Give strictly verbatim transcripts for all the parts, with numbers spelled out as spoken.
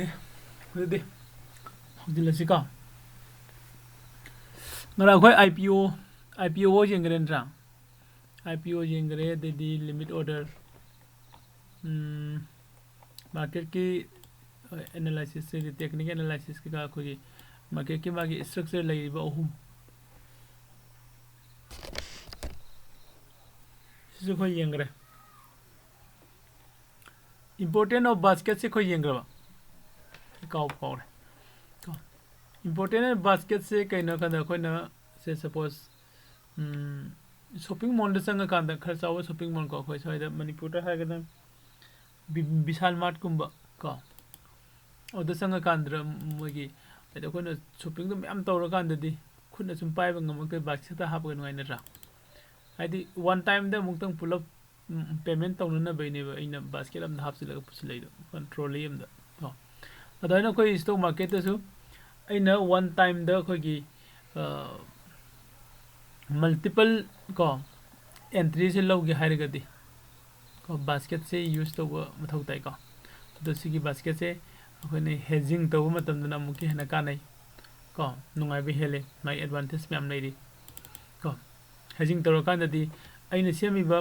ꯑꯗꯨꯗꯤ ꯍꯧꯖꯤꯜꯂꯁꯤꯀꯣ꯫ ꯉꯔꯥꯡ ꯑꯩꯈꯣꯏ IPO IPO ꯌꯦꯡꯈ꯭ꯔꯦ ꯅꯠꯇ꯭ꯔꯥ? IPO ꯌꯦꯡꯈ꯭ꯔꯦ, ꯑꯗꯩꯗꯤ limit order, marketꯀꯤ analysis, ꯍꯥꯏꯗꯤ technical analysis ꯀꯩꯀꯥ, ꯑꯩꯈꯣꯏꯒꯤ marketꯀꯤ ꯃꯥꯒꯤ structure ꯂꯩꯔꯤꯕ ꯑꯍꯨꯝ, ꯁꯤꯁꯨ ꯑꯩꯈꯣꯏ ꯌꯦꯡꯈ꯭ꯔꯦ꯫ Important of basketꯁꯦ ꯑꯩꯈꯣꯏ ꯌꯦꯡꯈ꯭ꯔꯕ? ꯑꯩ ꯀꯥꯎ ꯀꯥꯎꯔꯦ꯫ ꯀꯣ, important of basketꯁꯦ ꯀꯩꯅꯣ ꯍꯥꯏ ꯀꯥꯟꯗ, ꯑꯩꯈꯣꯏꯅ, say suppose, shopping mallꯗ ꯆꯪꯉꯀꯥꯟꯗ, ꯈꯔ ꯆꯥꯎꯕ shopping mall ꯀꯣ, ꯑꯩꯈꯣꯏ ꯁ꯭ꯋꯥꯏꯗ ꯃꯅꯤꯄꯨꯔꯗ ꯍꯥꯏꯔꯒꯅ ꯕꯤ-, ꯕꯤꯁꯥꯜ ꯃꯥꯔꯠꯀꯨꯝꯕ ꯀꯣ, ꯑꯗꯨꯗ ꯆꯪꯉꯀꯥꯟꯗ ꯃꯣꯏꯒꯤ, ꯍꯥꯏꯗꯤ ꯑꯩꯈꯣꯏꯅ shoppingꯗꯣ ꯃꯌꯥꯝ ꯇꯧꯔꯀꯥꯟꯗꯗꯤ ꯈꯨꯠꯅ ꯁꯨꯝ ꯄꯥꯏꯕ ꯉꯝꯃꯛꯇꯦ, basketꯇ ꯍꯥꯞꯄꯒ ꯅꯨꯡꯉꯥꯏꯅꯗ꯭ꯔꯥ? ꯍꯥꯏꯗꯤ one timeꯗ ꯑꯃꯨꯛꯇꯪ ꯄꯨꯂꯞ payment ꯇꯧꯅꯅꯕꯩꯅꯦꯕ ꯑꯩꯅ basket ꯑꯃꯗ ꯍꯥꯞꯆꯤꯜꯂꯒ ꯄꯨꯁꯤꯜꯂꯛꯏꯗꯣ, trolley ꯑꯃꯗ ꯀꯣ꯫ ꯑꯗꯨꯃꯥꯏꯅ ꯑꯩꯈꯣꯏ stock marketꯇꯁꯨ ꯑꯩꯅ one timeꯗ ꯑꯩꯈꯣꯏꯒꯤ multiple ꯀꯣ entryꯁꯦ ꯂꯧꯒꯦ ꯍꯥꯏꯔꯒꯗꯤ ꯀꯣ, basketꯁꯦ use ꯇꯧꯕ ꯃꯊꯧ ꯇꯥꯏꯀꯣ꯫ ꯑꯗꯣ ꯁꯤꯒꯤ basketꯁꯦ ꯑꯩꯈꯣꯏꯅ hedging ꯇꯧꯕ ꯃꯇꯝꯗꯅ ꯑꯃꯨꯛꯀ ꯍꯦꯟꯅ ꯀꯥꯟꯅꯩ ꯀꯣ, ꯅꯨꯡꯉꯥꯏꯕ ꯍꯦꯜꯂꯦ, ꯃꯥꯒꯤ advantage ꯃꯌꯥꯝ ꯂꯩꯔꯤ ꯀꯣ꯫ Hedging ꯇꯧꯔꯀꯥꯟꯗꯗꯤ ꯑꯩꯅ ꯁꯦꯝꯃꯤꯕ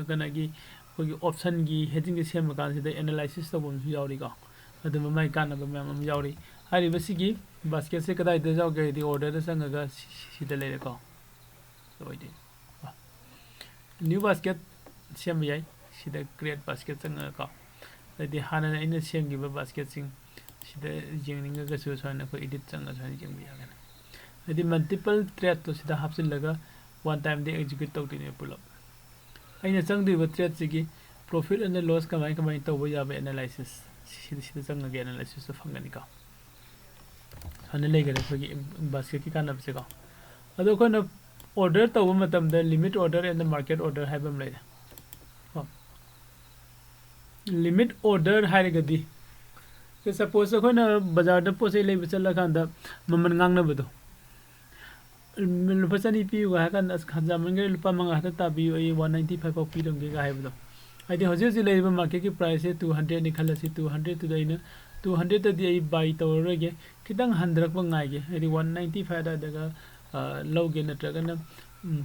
ꯀꯩꯅꯣꯒꯤ, ꯑꯩꯈꯣꯏꯒꯤ optionꯒꯤ hedgingꯁꯦ ꯁꯦꯝꯕ ꯀꯥꯟꯁꯤꯗ analysis ꯇꯧꯕ ꯑꯃꯁꯨ ꯌꯥꯎꯔꯤꯀꯣ, ꯑꯗꯨꯝꯕ ꯃꯥꯏ ꯀꯥꯟꯅꯕ ꯃꯌꯥꯝ ꯑꯃ ꯌꯥꯎꯔꯤ꯫ ꯍꯥꯏꯔꯤꯕ ꯁꯤꯒꯤ basketꯁꯦ ꯀꯗꯥꯏꯗ ꯌꯥꯎꯒꯦ ꯍꯥꯏꯗꯤ orderꯗ ꯆꯪꯉꯒ ꯁꯤ-, ꯁꯤꯗ ꯂꯩꯔꯦꯀꯣ꯫ ꯑꯣꯏꯗꯣꯏꯅꯤ꯫ New basket ꯁꯦꯝꯕ ꯌꯥꯏ꯫ ꯁꯤꯗ create basket ꯆꯪꯉꯒꯀꯣ꯫ ꯑꯗꯩꯗꯤ ꯍꯥꯟꯅꯅ ꯑꯩꯅ ꯁꯦꯝꯈꯤꯕ basketꯁꯤꯡ ꯁꯤꯗ ꯌꯦꯡꯅꯤꯡꯉꯒꯁꯨ ꯁꯨꯃꯥꯏꯅ ꯑꯩꯈꯣꯏ edit ꯆꯪꯉꯒ ꯁꯨꯃꯥꯏꯅ ꯌꯦꯡꯕ ꯌꯥꯒꯅꯤ꯫ ꯍꯥꯏꯗꯤ multiple tradeꯇꯣ ꯁꯤꯗ ꯍꯥꯞꯆꯤꯜꯂꯒ one timeꯗ execute ꯇꯧꯗꯣꯏꯅꯦ ꯄꯨꯂꯞ꯫ ꯑꯩꯅ ꯆꯪꯗꯣꯏꯕ tradeꯁꯤꯒꯤ profit and loss ꯀꯃꯥꯏ ꯀꯃꯥꯏꯅ ꯇꯧꯕ ꯌꯥꯕ analysis ꯁꯤꯗ, ꯁꯤꯗ ꯆꯪꯉꯒ analysisꯇꯣ ꯐꯪꯒꯅꯤꯀꯣ꯫ ꯁꯨꯃꯥꯏꯅ ꯂꯩꯈꯔꯦ ꯑꯩꯈꯣꯏꯒꯤ basketꯀꯤ ꯀꯥꯟꯅꯕꯁꯦꯀꯣ꯫ ꯑꯗꯣ ꯑꯩꯈꯣꯏꯅ order ꯇꯧꯕ ꯃꯇꯝꯗ limit order and market order ꯍꯥꯏꯕ ꯑꯃ ꯂꯩꯔꯦ ꯀꯣ꯫ Limit order ꯍꯥꯏꯔꯒꯗꯤ, say suppose ꯑꯩꯈꯣꯏꯅ ꯕꯖꯥꯔꯗ ꯄꯣꯠ ꯆꯩ ꯂꯩꯕ ꯆꯠꯂꯀꯥꯟꯗ ꯃꯃꯜ ꯉꯥꯡꯅꯕꯗꯣ, ꯂꯨꯄꯥ ꯆꯅꯤ ꯄꯤꯌꯨꯒ ꯍꯥꯏꯔ ꯀꯥꯟꯗ, "ꯑꯁ, ꯍꯟꯖꯥꯃꯟꯈ꯭ꯔꯦ, ꯂꯨꯄꯥ ꯃꯉꯥ ꯈꯛꯇ ꯇꯥꯕꯤꯌꯨ, ꯑꯩ one ninety five ꯐꯥꯎ ꯄꯤꯔꯝꯒꯦꯒ" ꯍꯥꯏꯕꯗꯣ꯫ ꯍꯥꯏꯗꯤ ꯍꯧꯖꯤꯛ ꯍꯧꯖꯤꯛ ꯂꯩꯔꯤꯕ marketꯀꯤ priceꯁꯦ two hundredꯅꯤ ꯈꯜꯂꯁꯤ, two hundredꯇꯨꯗ ꯑꯩꯅ ꯇꯨ ꯍꯟꯗ꯭ꯔꯦꯗꯇꯗꯤ ꯑꯩ ꯕꯥꯏ ꯇꯧꯔꯔꯣꯏꯒꯦ, ꯈꯤꯇꯪ ꯍꯟꯊꯔꯛꯄ ꯉꯥꯏꯒꯦ, ꯍꯥꯏꯗꯤ ꯋꯥꯟ ꯅꯥꯏꯟꯇꯤ ꯐꯥꯏꯚ ꯑꯗꯨꯋꯥꯏꯗꯒ ꯂꯧꯒꯦ, ꯅꯠꯇ꯭ꯔꯒꯅ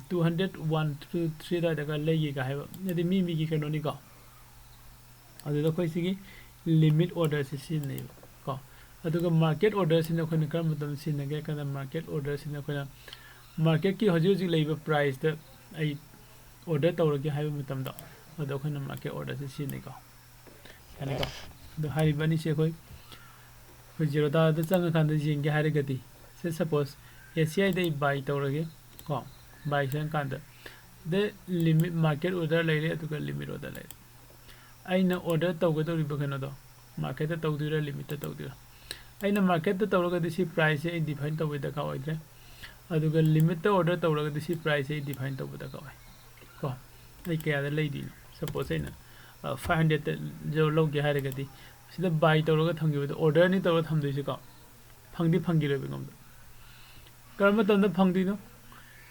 two hundred, one, two, three ꯑꯗꯨꯋꯥꯏꯗꯒ ꯂꯩꯒꯦꯒ ꯍꯥꯏꯕ, ꯍꯥꯏꯗꯤ ꯃꯤ ꯃꯤꯒꯤ ꯀꯩꯅꯣꯅꯤꯀꯣ꯫ ꯑꯗꯨꯗ ꯑꯩꯈꯣꯏ ꯁꯤꯒꯤ ꯂꯤꯃꯤꯠ ꯑꯣꯔꯗꯔꯁꯤ ꯁꯤꯖꯤꯟꯅꯩꯕ ꯀꯣ꯫ ꯑꯗꯨꯒ ꯃꯥꯔꯀꯦꯠ ꯑꯣꯔꯗꯔꯁꯤꯅ ꯑꯩꯈꯣꯏꯅ ꯀꯔꯝꯕ ꯃꯇꯝꯗ ꯁꯤꯖꯤꯟꯅꯒꯦ ꯍꯥꯏ ꯀꯥꯟꯗ, ꯃꯥꯔꯀꯦꯠ ꯑꯣꯔꯗꯔꯁꯤꯅ ꯑꯩꯈꯣꯏꯅ ꯃꯥꯔꯀꯦꯠꯀꯤ ꯍꯧꯖꯤꯛ ꯍꯧꯖꯤꯛ ꯂꯩꯕ ꯄ꯭ꯔꯥꯏꯁꯇ ꯑꯩ ꯑꯣꯔꯗꯔ ꯇꯧꯔꯒꯦ ꯍꯥꯏꯕ ꯃꯇꯝꯗ, ꯑꯗꯣ ꯑꯩꯈꯣꯏꯅ ꯃꯥꯔꯀꯦꯠ ꯑꯣꯔꯗꯔꯁꯤ ꯁꯤꯖꯤꯟꯅꯩꯀꯣ꯫ ꯌꯥꯅꯤꯀꯣ? ꯑꯗꯣ ꯍꯥꯏꯔꯤꯕ ꯑꯅꯤꯁꯦ ꯑꯩꯈꯣꯏ, ꯑꯩꯈꯣꯏ ꯖꯦꯔꯣꯗꯥꯗ ꯆꯪꯉꯀꯥꯟꯗ ꯌꯦꯡꯒꯦ ꯍꯥꯏꯔꯒꯗꯤ, ꯁꯦ ꯁꯄꯣꯁ ꯑꯦ ꯁꯤ ꯑꯥꯏꯗ ꯑꯩ ꯕꯥꯏ ꯇꯧꯔꯒꯦ ꯀꯣ, ꯕꯥꯏ ꯆꯪꯉꯀꯥꯟꯗ ꯗ ꯂꯤꯃꯤꯠ ꯃꯥꯔꯀꯦꯠ ꯑꯣꯔꯗꯔ ꯂꯩꯔꯦ, ꯑꯗꯨꯒ ꯂꯤꯃꯤꯠ ꯑꯣꯔꯗꯔ ꯂꯩꯔꯦ꯫ ꯑꯩꯅ ꯑꯣꯔꯗꯔ ꯇꯧꯒꯗꯧꯔꯤꯕ ꯀꯩꯅꯣꯗꯣ ꯃꯥꯔꯀꯦꯠꯇ ꯇꯧꯗꯣꯏꯔꯥ ꯂꯤꯃꯤꯠꯇ ꯇꯧꯗꯣꯏꯔꯥ? ꯑꯩꯅ ꯃꯥꯔꯀꯦꯠꯇ ꯇꯧꯔꯒꯗꯤ ꯁꯤ ꯄ꯭ꯔꯥꯏꯁꯁꯦ ꯑꯩ ꯗꯤꯐꯥꯏꯟ ꯇꯧꯕꯩ ꯗꯔꯀꯥꯔ ꯑꯣꯏꯗ꯭ꯔꯦ꯫ ꯑꯗꯨꯒ ꯂꯤꯃꯤꯠꯇ ꯑꯣꯔꯗꯔ ꯇꯧꯔꯒꯗꯤ ꯁꯤ ꯄ꯭ꯔꯥꯏꯁꯁꯦ ꯑꯩ ꯗꯤꯐꯥꯏꯟ ꯇꯧꯕ ꯗꯔꯀꯥꯔ ꯑꯣꯏ ꯀꯣ꯫ ꯑꯩ ꯀꯌꯥꯗ ꯂꯩꯗꯣꯏꯅꯣ? ꯁꯄꯣꯁ ꯑꯩꯅ ꯐꯥꯏꯚ ꯍꯟꯗ꯭ꯔꯦꯗꯇ ꯂꯧꯒꯦ ꯍꯥꯏꯔꯒꯗꯤ ꯁꯤꯗ ꯕꯥꯏ ꯇꯧꯔꯒ ꯊꯝꯈꯤꯕꯗ ꯑꯣꯔꯗꯔꯅꯤ ꯇꯧꯔꯒ ꯊꯝꯗꯣꯏꯁꯦꯀꯣ, ꯐꯪꯗꯤ ꯐꯪꯈꯤꯔꯣꯏꯕ ꯑꯩꯉꯣꯟꯗ꯫ ꯀꯔꯝꯕ ꯃꯇꯝꯗ ꯐꯪꯗꯣꯏꯅꯣ?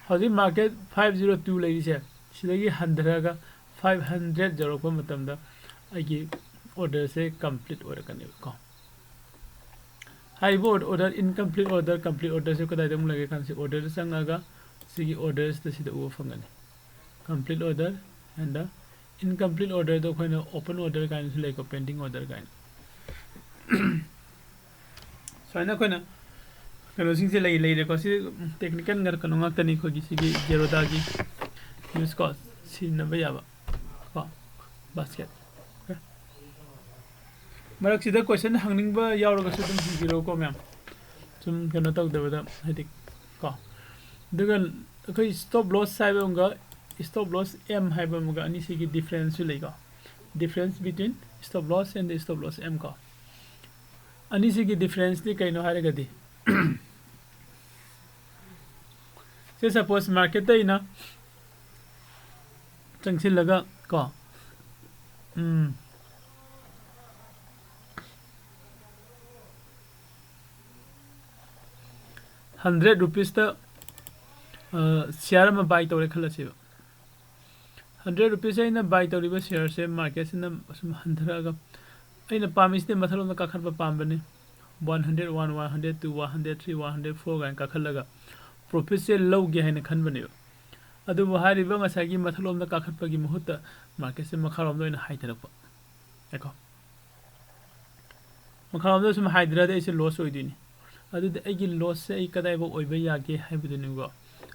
ꯍꯧꯖꯤꯛ ꯃꯥꯔꯀꯦꯠ ꯐꯥꯏꯚ ꯖꯤꯔꯣ ꯇꯨ ꯂꯩꯔꯤꯁꯦ, ꯁꯤꯗꯒꯤ ꯍꯟꯊꯔꯒ ꯐꯥꯏꯚ ꯍꯟꯗ꯭ꯔꯦꯗ ꯌꯧꯔꯛꯄ ꯃꯇꯝꯗ ꯑꯩꯒꯤ ꯑꯣꯔꯗꯔꯁꯦ ꯀꯝꯄ꯭ꯂꯤꯠ ꯑꯣꯏꯔꯛꯀꯅꯦꯕꯀꯣ꯫ ꯍꯥꯏꯔꯤꯕ ꯑꯣꯔꯗꯔ, ꯏꯟꯀꯝꯄ꯭ꯂꯤꯠ ꯑꯣꯔꯗꯔ, ꯀꯝꯄ꯭ꯂꯤꯠ ꯑꯣꯔꯗꯔꯁꯦ ꯀꯗꯥꯏꯗ ꯑꯃꯨꯛ ꯂꯩꯒꯦ ꯀꯥꯟꯗ, ꯁꯤ ꯑꯣꯔꯗꯔꯗ ꯆꯪꯉꯒ ꯁꯤꯒꯤ ꯑꯣꯔꯗꯔꯁꯤꯗ ꯁꯤꯗ ꯎꯕ ꯐꯪꯒꯅꯤ, complete order and the incomplete orderꯗꯣ ꯑꯩꯈꯣꯏꯅ open order ꯀꯥꯏꯅꯁꯨ ꯂꯩꯀꯣ, pending order ꯀꯥꯏꯅ꯫ ꯁꯨꯃꯥꯏꯅ ꯑꯩꯈꯣꯏꯅ ꯀꯩꯅꯣꯁꯤꯡꯁꯦ ꯂꯩ, ꯂꯩꯔꯦꯀꯣ꯫ ꯁꯤ technical ꯀꯩꯅꯣ ꯉꯥꯛꯇꯅꯤ ꯑꯩꯈꯣꯏꯒꯤ ꯁꯤꯒꯤ ꯖꯦꯔꯣꯗꯥꯒꯤ use ꯀꯣ, ꯁꯤꯖꯤꯟꯅꯕ ꯌꯥꯕ ꯀꯣ, basket꯫ Okay꯫ ꯃꯔꯛꯁꯤꯗ question ꯍꯪꯅꯤꯡꯕ ꯌꯥꯎꯔꯒꯁꯨ ꯑꯗꯨꯝ ꯍꯪꯕꯤꯔꯛꯎꯀꯣ ꯃꯌꯥꯝ, ꯁꯨꯝ ꯀꯩꯅꯣ ꯇꯧꯗꯕꯗ, ꯍꯥꯏꯗꯤ ꯀꯣ꯫ ꯑꯗꯨꯒ ꯑꯩꯈꯣꯏ stop loss ꯍꯥꯏꯕ ꯑꯃꯒ stop loss M ꯍꯥꯏꯕ ꯑꯃꯒ, ꯑꯅꯤꯁꯤꯒꯤ differenceꯁꯨ ꯂꯩꯀꯣ꯫ Difference between stop loss and the stop loss M ꯀꯣ꯫ ꯑꯅꯤꯁꯤꯒꯤ differenceꯇꯤ ꯀꯩꯅꯣ ꯍꯥꯏꯔꯒꯗꯤ, ꯁꯦ suppose marketꯇ ꯑꯩꯅ ꯆꯪꯁꯤꯜꯂꯒ ꯀꯣ, ꯎꯝ, hundred rupeesꯇ share ꯑꯃ buy ꯇꯧꯔꯦ ꯈꯜꯂꯁꯦꯕ꯫ Hundred rupees ꯑꯩꯅ buy ꯇꯧꯔꯤꯕ shareꯁꯦ marketꯁꯤꯅ ꯁꯨꯝ ꯍꯟꯊꯔꯛꯑꯒ ꯑꯩꯅ ꯄꯥꯝꯃꯤꯁꯤꯗꯤ ꯃꯊꯛꯂꯣꯝꯗ ꯀꯥꯈꯠꯄ ꯄꯥꯝꯕꯅꯤ꯫ One hundred one, one hundred two, one hundred three, one hundred four ꯀꯥꯏꯅ ꯀꯥꯈꯠꯂꯒ profitꯁꯦ ꯂꯧꯒꯦ ꯍꯥꯏꯅ ꯈꯟꯕꯅꯦꯕ꯫ ꯑꯗꯨꯕꯨ ꯍꯥꯏꯔꯤꯕ ꯉꯁꯥꯏꯒꯤ ꯃꯊꯛꯂꯣꯝꯗ ꯀꯥꯈꯠꯄꯒꯤ ꯃꯍꯨꯠꯇ marketꯁꯦ ꯃꯈꯥꯔꯣꯝꯗ ꯑꯣꯏꯅ ꯍꯥꯏꯊꯔꯛꯄ꯫ ꯌꯥꯏꯀꯣ? ꯃꯈꯥꯔꯣꯝꯗ ꯁꯨꯝ ꯍꯥꯏꯊꯔꯗꯤ ꯑꯩꯁꯦ loss ꯑꯣꯏꯗꯣꯏꯅꯤ꯫ ꯑꯗꯨꯗꯤ ꯑꯩꯒꯤ lossꯁꯦ ꯑꯩ ꯀꯗꯥꯏꯐꯥꯎ ꯑꯣꯏꯕ ꯌꯥꯒꯦ ꯍꯥꯏꯕꯗꯨꯅꯤꯀꯣ꯫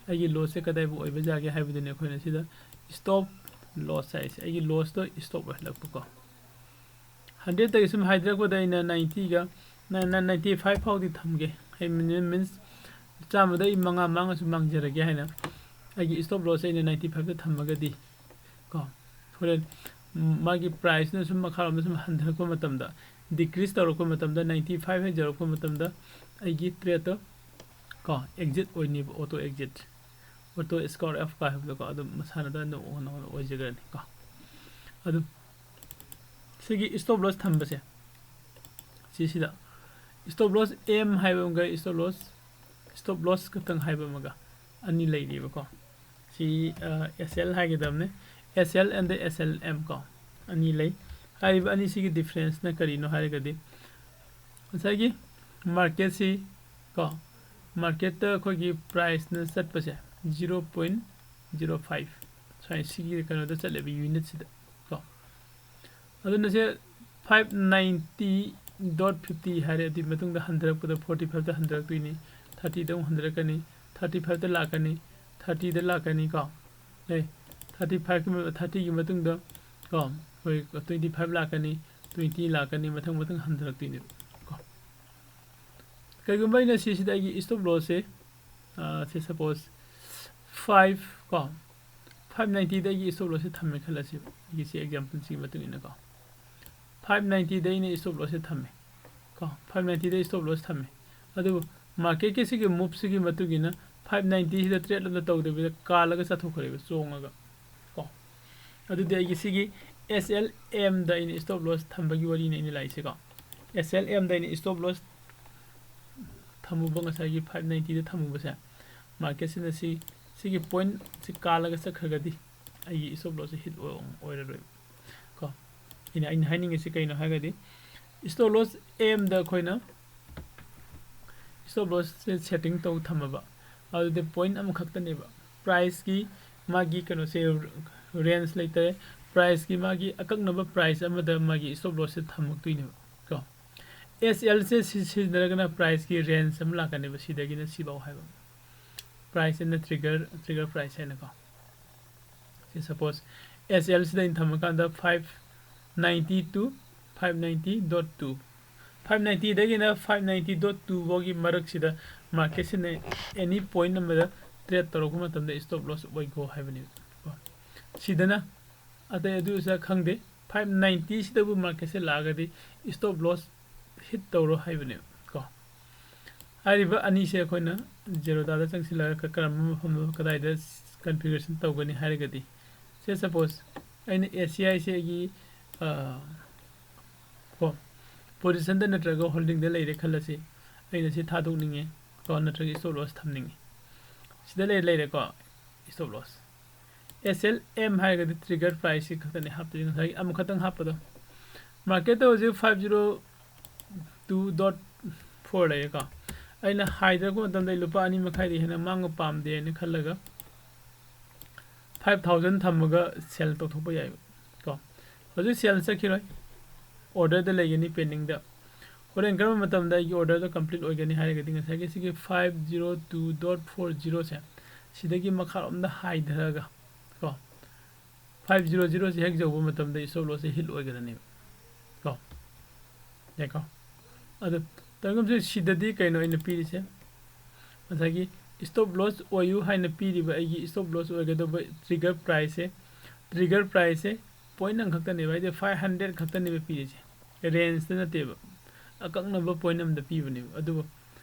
ꯑꯩꯒꯤ lossꯁꯦ ꯀꯗꯥꯏꯐꯥꯎ ꯑꯣꯏꯕ ꯌꯥꯒꯦ ꯍꯥꯏꯕꯗꯨꯅꯤ ꯑꯩꯈꯣꯏꯅ ꯁꯤꯗ stop loss ꯍꯥꯏꯁꯦ꯫ ꯑꯩꯒꯤ lossꯇꯣ stop ꯑꯣꯏꯍꯜꯂꯛꯄꯀꯣ꯫ Hundredꯇꯒꯤ ꯁꯨꯝ ꯍꯥꯏꯊꯔꯛꯄꯗ ꯑꯩꯅ ninetyꯒ, ꯅ-, ꯅ-, ninety five ꯐꯥꯎꯗꯤ ꯊꯝꯒꯦ꯫ ꯑꯩ ꯃꯤꯅꯤ-, means ꯆꯥꯝꯃꯗ ꯑꯩ ꯃꯉꯥ ꯃꯥꯡꯉꯁꯨ ꯃꯥꯡꯖꯔꯒꯦ ꯍꯥꯏꯅ ꯑꯩꯒꯤ stop lossꯁꯦ ꯑꯩꯅ ninety fiveꯇ ꯊꯝꯃꯒꯗꯤ ꯀꯣ, ꯍꯣꯔꯦꯟ ꯃꯥꯒꯤ priceꯅ ꯁꯨꯝ ꯃꯈꯥꯔꯣꯝꯗ ꯁꯨꯝ ꯍꯟꯊꯔꯛꯄ ꯃꯇꯝꯗ, decrease ꯇꯧꯔꯛꯄ ꯃꯇꯝꯗ, ninety five ꯍꯦꯛ ꯌꯧꯔꯛꯄ ꯃꯇꯝꯗ ꯑꯩꯒꯤ tradeꯇꯣ ꯀꯣ, exit ꯑꯣꯏꯅꯦꯕ, auto exit, auto square F ꯀ ꯍꯥꯏꯕꯗꯣꯀꯣ, ꯑꯗꯨꯝ ꯃꯁꯥꯅꯗ ꯑꯗꯨꯝ ꯑꯣꯟ, ꯑꯣꯟ ꯑꯣꯏꯖꯈ꯭ꯔꯅꯤ ꯀꯣ꯫ ꯑꯗꯨꯝ ꯁꯤꯒꯤ stop loss ꯊꯝꯕꯁꯦ, ꯁꯤꯁꯤꯗ stop loss M ꯍꯥꯏꯕ ꯑꯃꯒ stop loss, stop loss ꯈꯛꯇꯪ ꯍꯥꯏꯕ ꯑꯃꯒ ꯑꯅꯤ ꯂꯩꯔꯤꯕꯀꯣ꯫ ꯁꯤ, ꯑ, S L ꯍꯥꯏꯒꯗꯕꯅꯦ꯫ S L and the S L M ꯀꯣ, ꯑꯅꯤ ꯂꯩ꯫ ꯍꯥꯏꯔꯤꯕ ꯑꯅꯤꯁꯤꯒꯤ differenceꯅ ꯀꯔꯤꯅꯣ ꯍꯥꯏꯔꯒꯗꯤ, ꯉꯁꯥꯏꯒꯤ marketꯁꯤ ꯀꯣ, marketꯇ ꯑꯩꯈꯣꯏꯒꯤ priceꯅ ꯆꯠꯄꯁꯦ zero point zero five, ꯁꯨꯃꯥꯏꯅ ꯁꯤꯒꯤ ꯀꯩꯅꯣꯗ ꯆꯠꯂꯦꯕ, unitꯁꯤꯗ ꯀꯣ꯫ ꯑꯗꯨꯅ ꯁꯦ five ninety dot fifty ꯍꯥꯏꯔꯦ, ꯑꯗꯨꯒꯤ ꯃꯇꯨꯡꯗ ꯍꯟꯊꯔꯛꯄꯗ forty fiveꯇ ꯍꯟꯊꯔꯛꯇꯣꯏꯅꯤ, thirtyꯗ ꯑꯃꯨꯛ ꯍꯟꯊꯔꯛꯀꯅꯤ, thirty fiveꯇ ꯂꯥꯛꯀꯅꯤ, thirtyꯗ ꯂꯥꯛꯀꯅꯤ ꯀꯣ꯫ ꯑꯦ, thirty fiveꯀꯤ ꯃ-, thirtyꯒꯤ ꯃꯇꯨꯡꯗ ꯀꯣ, ꯑꯩꯈꯣꯏ twenty five ꯂꯥꯛꯀꯅꯤ, twenty ꯂꯥꯛꯀꯅꯤ, ꯃꯊꯪ ꯃꯊꯪ ꯍꯟꯊꯔꯛꯇꯣꯏꯅꯦꯕ ꯀꯣ꯫ ꯀꯩꯒꯨꯝꯕ ꯑꯩꯅ ꯁꯤꯁꯤꯗ ꯑꯩꯒꯤ stop lossꯁꯦ, ꯑ, ꯁꯦ suppose five ꯀꯣ, five ninety ꯗ ꯑꯩꯒꯤ stop lossꯁꯦ ꯊꯝꯃꯦ ꯈꯜꯂꯁꯦꯕ, ꯑꯩꯒꯤ ꯁꯤ exampleꯁꯤꯒꯤ ꯃꯇꯨꯡ ꯏꯟꯅ ꯀꯣ꯫ Five ninety ꯗ ꯑꯩꯅ stop lossꯁꯦ ꯊꯝꯃꯦ ꯀꯣ, five ninety ꯗ stop loss ꯊꯝꯃꯦ꯫ ꯑꯗꯨꯕꯨ marketꯀꯤ ꯁꯤꯒꯤ moveꯁꯤꯒꯤ ꯃꯇꯨꯡ ꯏꯟꯅ five ninety ꯁꯤꯗ trade ꯑꯝꯇ ꯇꯧꯗꯕꯤꯗ ꯀꯥꯜꯂꯒ ꯆꯠꯊꯣꯛꯈ꯭ꯔꯦꯕ, ꯆꯣꯡꯉꯒ ꯀꯣ꯫ ꯑꯗꯨꯗꯤ ꯑꯩꯒꯤ ꯁꯤꯒꯤ S L M ꯗ ꯑꯩꯅ stop loss ꯊꯝꯕꯒꯤ ꯋꯥꯔꯤꯅꯤ ꯑꯩꯅ ꯂꯥꯛꯏꯁꯦꯀꯣ꯫ S L M ꯗ ꯑꯩꯅ stop loss ꯊꯝꯃꯨꯕ ꯉꯁꯥꯏꯒꯤ five ninety ꯗ ꯊꯝꯃꯨꯕꯁꯦ, marketꯁꯤꯅ ꯁꯤ, ꯁꯤꯒꯤ pointꯁꯤ ꯀꯥꯜꯂꯒ ꯆꯠꯈ꯭ꯔꯒꯗꯤ ꯑꯩꯒꯤ stop lossꯁꯦ hit ꯑꯣꯏ-, ꯑꯣꯏꯔꯔꯣꯏꯕ ꯀꯣ꯫ ꯑꯩꯅ ꯑꯩꯅ ꯍꯥꯏꯅꯤꯡꯉꯤꯁꯤ ꯀꯩꯅꯣ ꯍꯥꯏꯔꯒꯗꯤ, stop loss ꯑꯦꯝꯗ ꯑꯩꯈꯣꯏꯅ stop lossꯁꯦ setting ꯇꯧ ꯊꯝꯃꯕ, ꯑꯗꯨꯗꯤ point ꯑꯃꯈꯛꯇꯅꯦꯕ, priceꯀꯤ ꯃꯥꯒꯤ ꯀꯩꯅꯣꯁꯦ range ꯂꯩꯇꯔꯦ, priceꯀꯤ ꯃꯥꯒꯤ ꯑꯀꯛꯅꯕ price ꯑꯃꯗ ꯃꯥꯒꯤ stop lossꯁꯦ ꯊꯝꯃꯛꯇꯣꯏꯅꯦꯕ ꯀꯣ꯫ ꯑꯦꯁ ꯑꯦꯜꯁꯦ ꯁꯤ ꯁꯤꯖꯤꯟꯅꯔꯒꯅ priceꯀꯤ range ꯑꯃ ꯂꯥꯛꯀꯅꯦꯕ, ꯁꯤꯗꯒꯤꯅ ꯁꯤꯐꯥꯎ ꯍꯥꯏꯕ, price ꯑꯅ trigger trigger price ꯍꯥꯏꯅꯀꯣ꯫ ꯁꯤ suppose ꯑꯦꯁ ꯑꯦꯜꯁꯤꯗ ꯑꯩꯅ ꯊꯝꯃꯀꯥꯟꯗ five ninety to five ninety dot two, five ninety ꯗꯒꯤꯅ five ninety dot two ꯐꯥꯎꯒꯤ ꯃꯔꯛꯁꯤꯗ marketꯁꯤꯅ any point ꯑꯃꯗ trade ꯇꯧꯔꯛꯄ ꯃꯇꯝꯗ stop loss ꯑꯣꯏꯈꯣ ꯍꯥꯏꯕꯅꯦꯕ ꯀꯣ꯫ ꯁꯤꯗꯅ ꯑꯇꯩ ꯑꯗꯨ ꯈꯪꯗꯦ, five ninety ꯁꯤꯗꯕꯨ marketꯁꯦ ꯂꯥꯛꯑꯒꯗꯤ stop loss hit ꯇꯧꯔꯣ ꯍꯥꯏꯕꯅꯦꯕ ꯀꯣ꯫ ꯍꯥꯏꯔꯤꯕ ꯑꯅꯤꯁꯦ ꯑꯩꯈꯣꯏꯅ Zerodhaꯗ ꯆꯪꯁꯤꯜꯂꯒ ꯀ-, ꯀꯔꯝꯕ ꯃꯐꯝꯗ ꯀꯗꯥꯏꯗ configuration ꯇꯧꯒꯅꯤ ꯍꯥꯏꯔꯒꯗꯤ, say suppose ꯑꯩꯅ ꯑꯦꯁ ꯁꯤ ꯑꯥꯏꯁꯦ ꯑꯩꯒꯤ, ꯑ, ꯀꯣ, positionꯗ ꯅꯠꯇ꯭ꯔꯒ holdingꯗ ꯂꯩꯔꯦ ꯈꯜꯂꯁꯤ, ꯑꯩꯅ ꯁꯤ ꯊꯥꯗꯣꯛꯅꯤꯡꯉꯦ ꯀꯣ, ꯅꯠꯇ꯭ꯔꯒ stop loss ꯊꯝꯅꯤꯡꯉꯦ, ꯁꯤꯗ ꯂꯩ-, ꯂꯩꯔꯦꯀꯣ stop loss꯫ ꯑꯦꯁ ꯑꯦꯜ ꯑꯦꯝ ꯍꯥꯏꯔꯒꯗꯤ trigger priceꯁꯤ ꯈꯛꯇꯅꯤ ꯍꯥꯞꯇꯣꯏꯁꯦ, ꯉꯁꯥꯏꯒꯤ ꯑꯃꯈꯛꯇꯪ ꯍꯥꯞꯄꯗꯣ꯫ Marketꯇ ꯍꯧꯖꯤꯛ five zero two dot four ꯂꯩꯔꯦꯀꯣ꯫ ꯑꯩꯅ ꯍꯥꯏꯊꯔꯛꯄ ꯃꯇꯝꯗ ꯑꯩ ꯂꯨꯄꯥ ꯑꯅꯤ ꯃꯈꯥꯏꯗꯒꯤ ꯍꯦꯟꯅ ꯃꯥꯡꯕ ꯄꯥꯝꯗꯦ ꯍꯥꯏꯅ ꯈꯜꯂꯒ five thousand ꯊꯝꯃꯒ sell ꯇꯧꯊꯣꯛꯄ ꯌꯥꯏꯕ ꯀꯣ꯫ ꯍꯧꯖꯤꯛ sell ꯆꯠꯈꯤꯔꯣꯏ, orderꯗ ꯂꯩꯒꯅꯤ pendingꯗ꯫ ꯍꯣꯔꯦꯟ ꯀꯔꯝꯕ ꯃꯇꯝꯗ ꯑꯩꯒꯤ orderꯗꯣ complete ꯑꯣꯏꯒꯅꯤ ꯍꯥꯏꯔꯒꯗꯤ, ꯉꯁꯥꯏꯒꯤ ꯁꯤꯒꯤ five zero two dot four zeroꯁꯦ ꯁꯤꯗꯒꯤ ꯃꯈꯥꯔꯣꯝꯗ ꯍꯥꯏꯊꯔꯒ ꯀꯣ, five zero zeroꯁꯦ ꯍꯦꯛ ꯌꯧꯕ ꯃꯇꯝꯗ stop lossꯁꯦ hit ꯑꯣꯏꯒꯗꯕꯅꯦꯕ ꯀꯣ꯫ ꯌꯥꯏꯀꯣ? ꯑꯗꯣ ꯇꯧꯐꯝꯁꯦ ꯁꯤꯗꯗꯤ ꯀꯩꯅꯣ ꯑꯩꯅ ꯄꯤꯔꯤꯁꯦ, ꯉꯁꯥꯏꯒꯤ stop loss ꯑꯣꯏꯌꯨ ꯍꯥꯏꯅ ꯄꯤꯔꯤꯕ ꯑꯩꯒꯤ stop loss ꯑꯣꯏꯒꯗꯧꯕ trigger priceꯁꯦ, trigger priceꯁꯦ point ꯑꯃꯈꯛꯇꯅꯦꯕ, ꯍꯥꯏꯗꯤ five hundred ꯈꯛꯇꯅꯦꯕ ꯄꯤꯔꯤꯁꯦ, rangeꯇ ꯅꯠꯇꯦꯕ, ꯑꯀꯛꯅꯕ point ꯑꯃꯗ ꯄꯤꯕꯅꯦꯕ꯫ ꯑꯗꯨꯕꯨ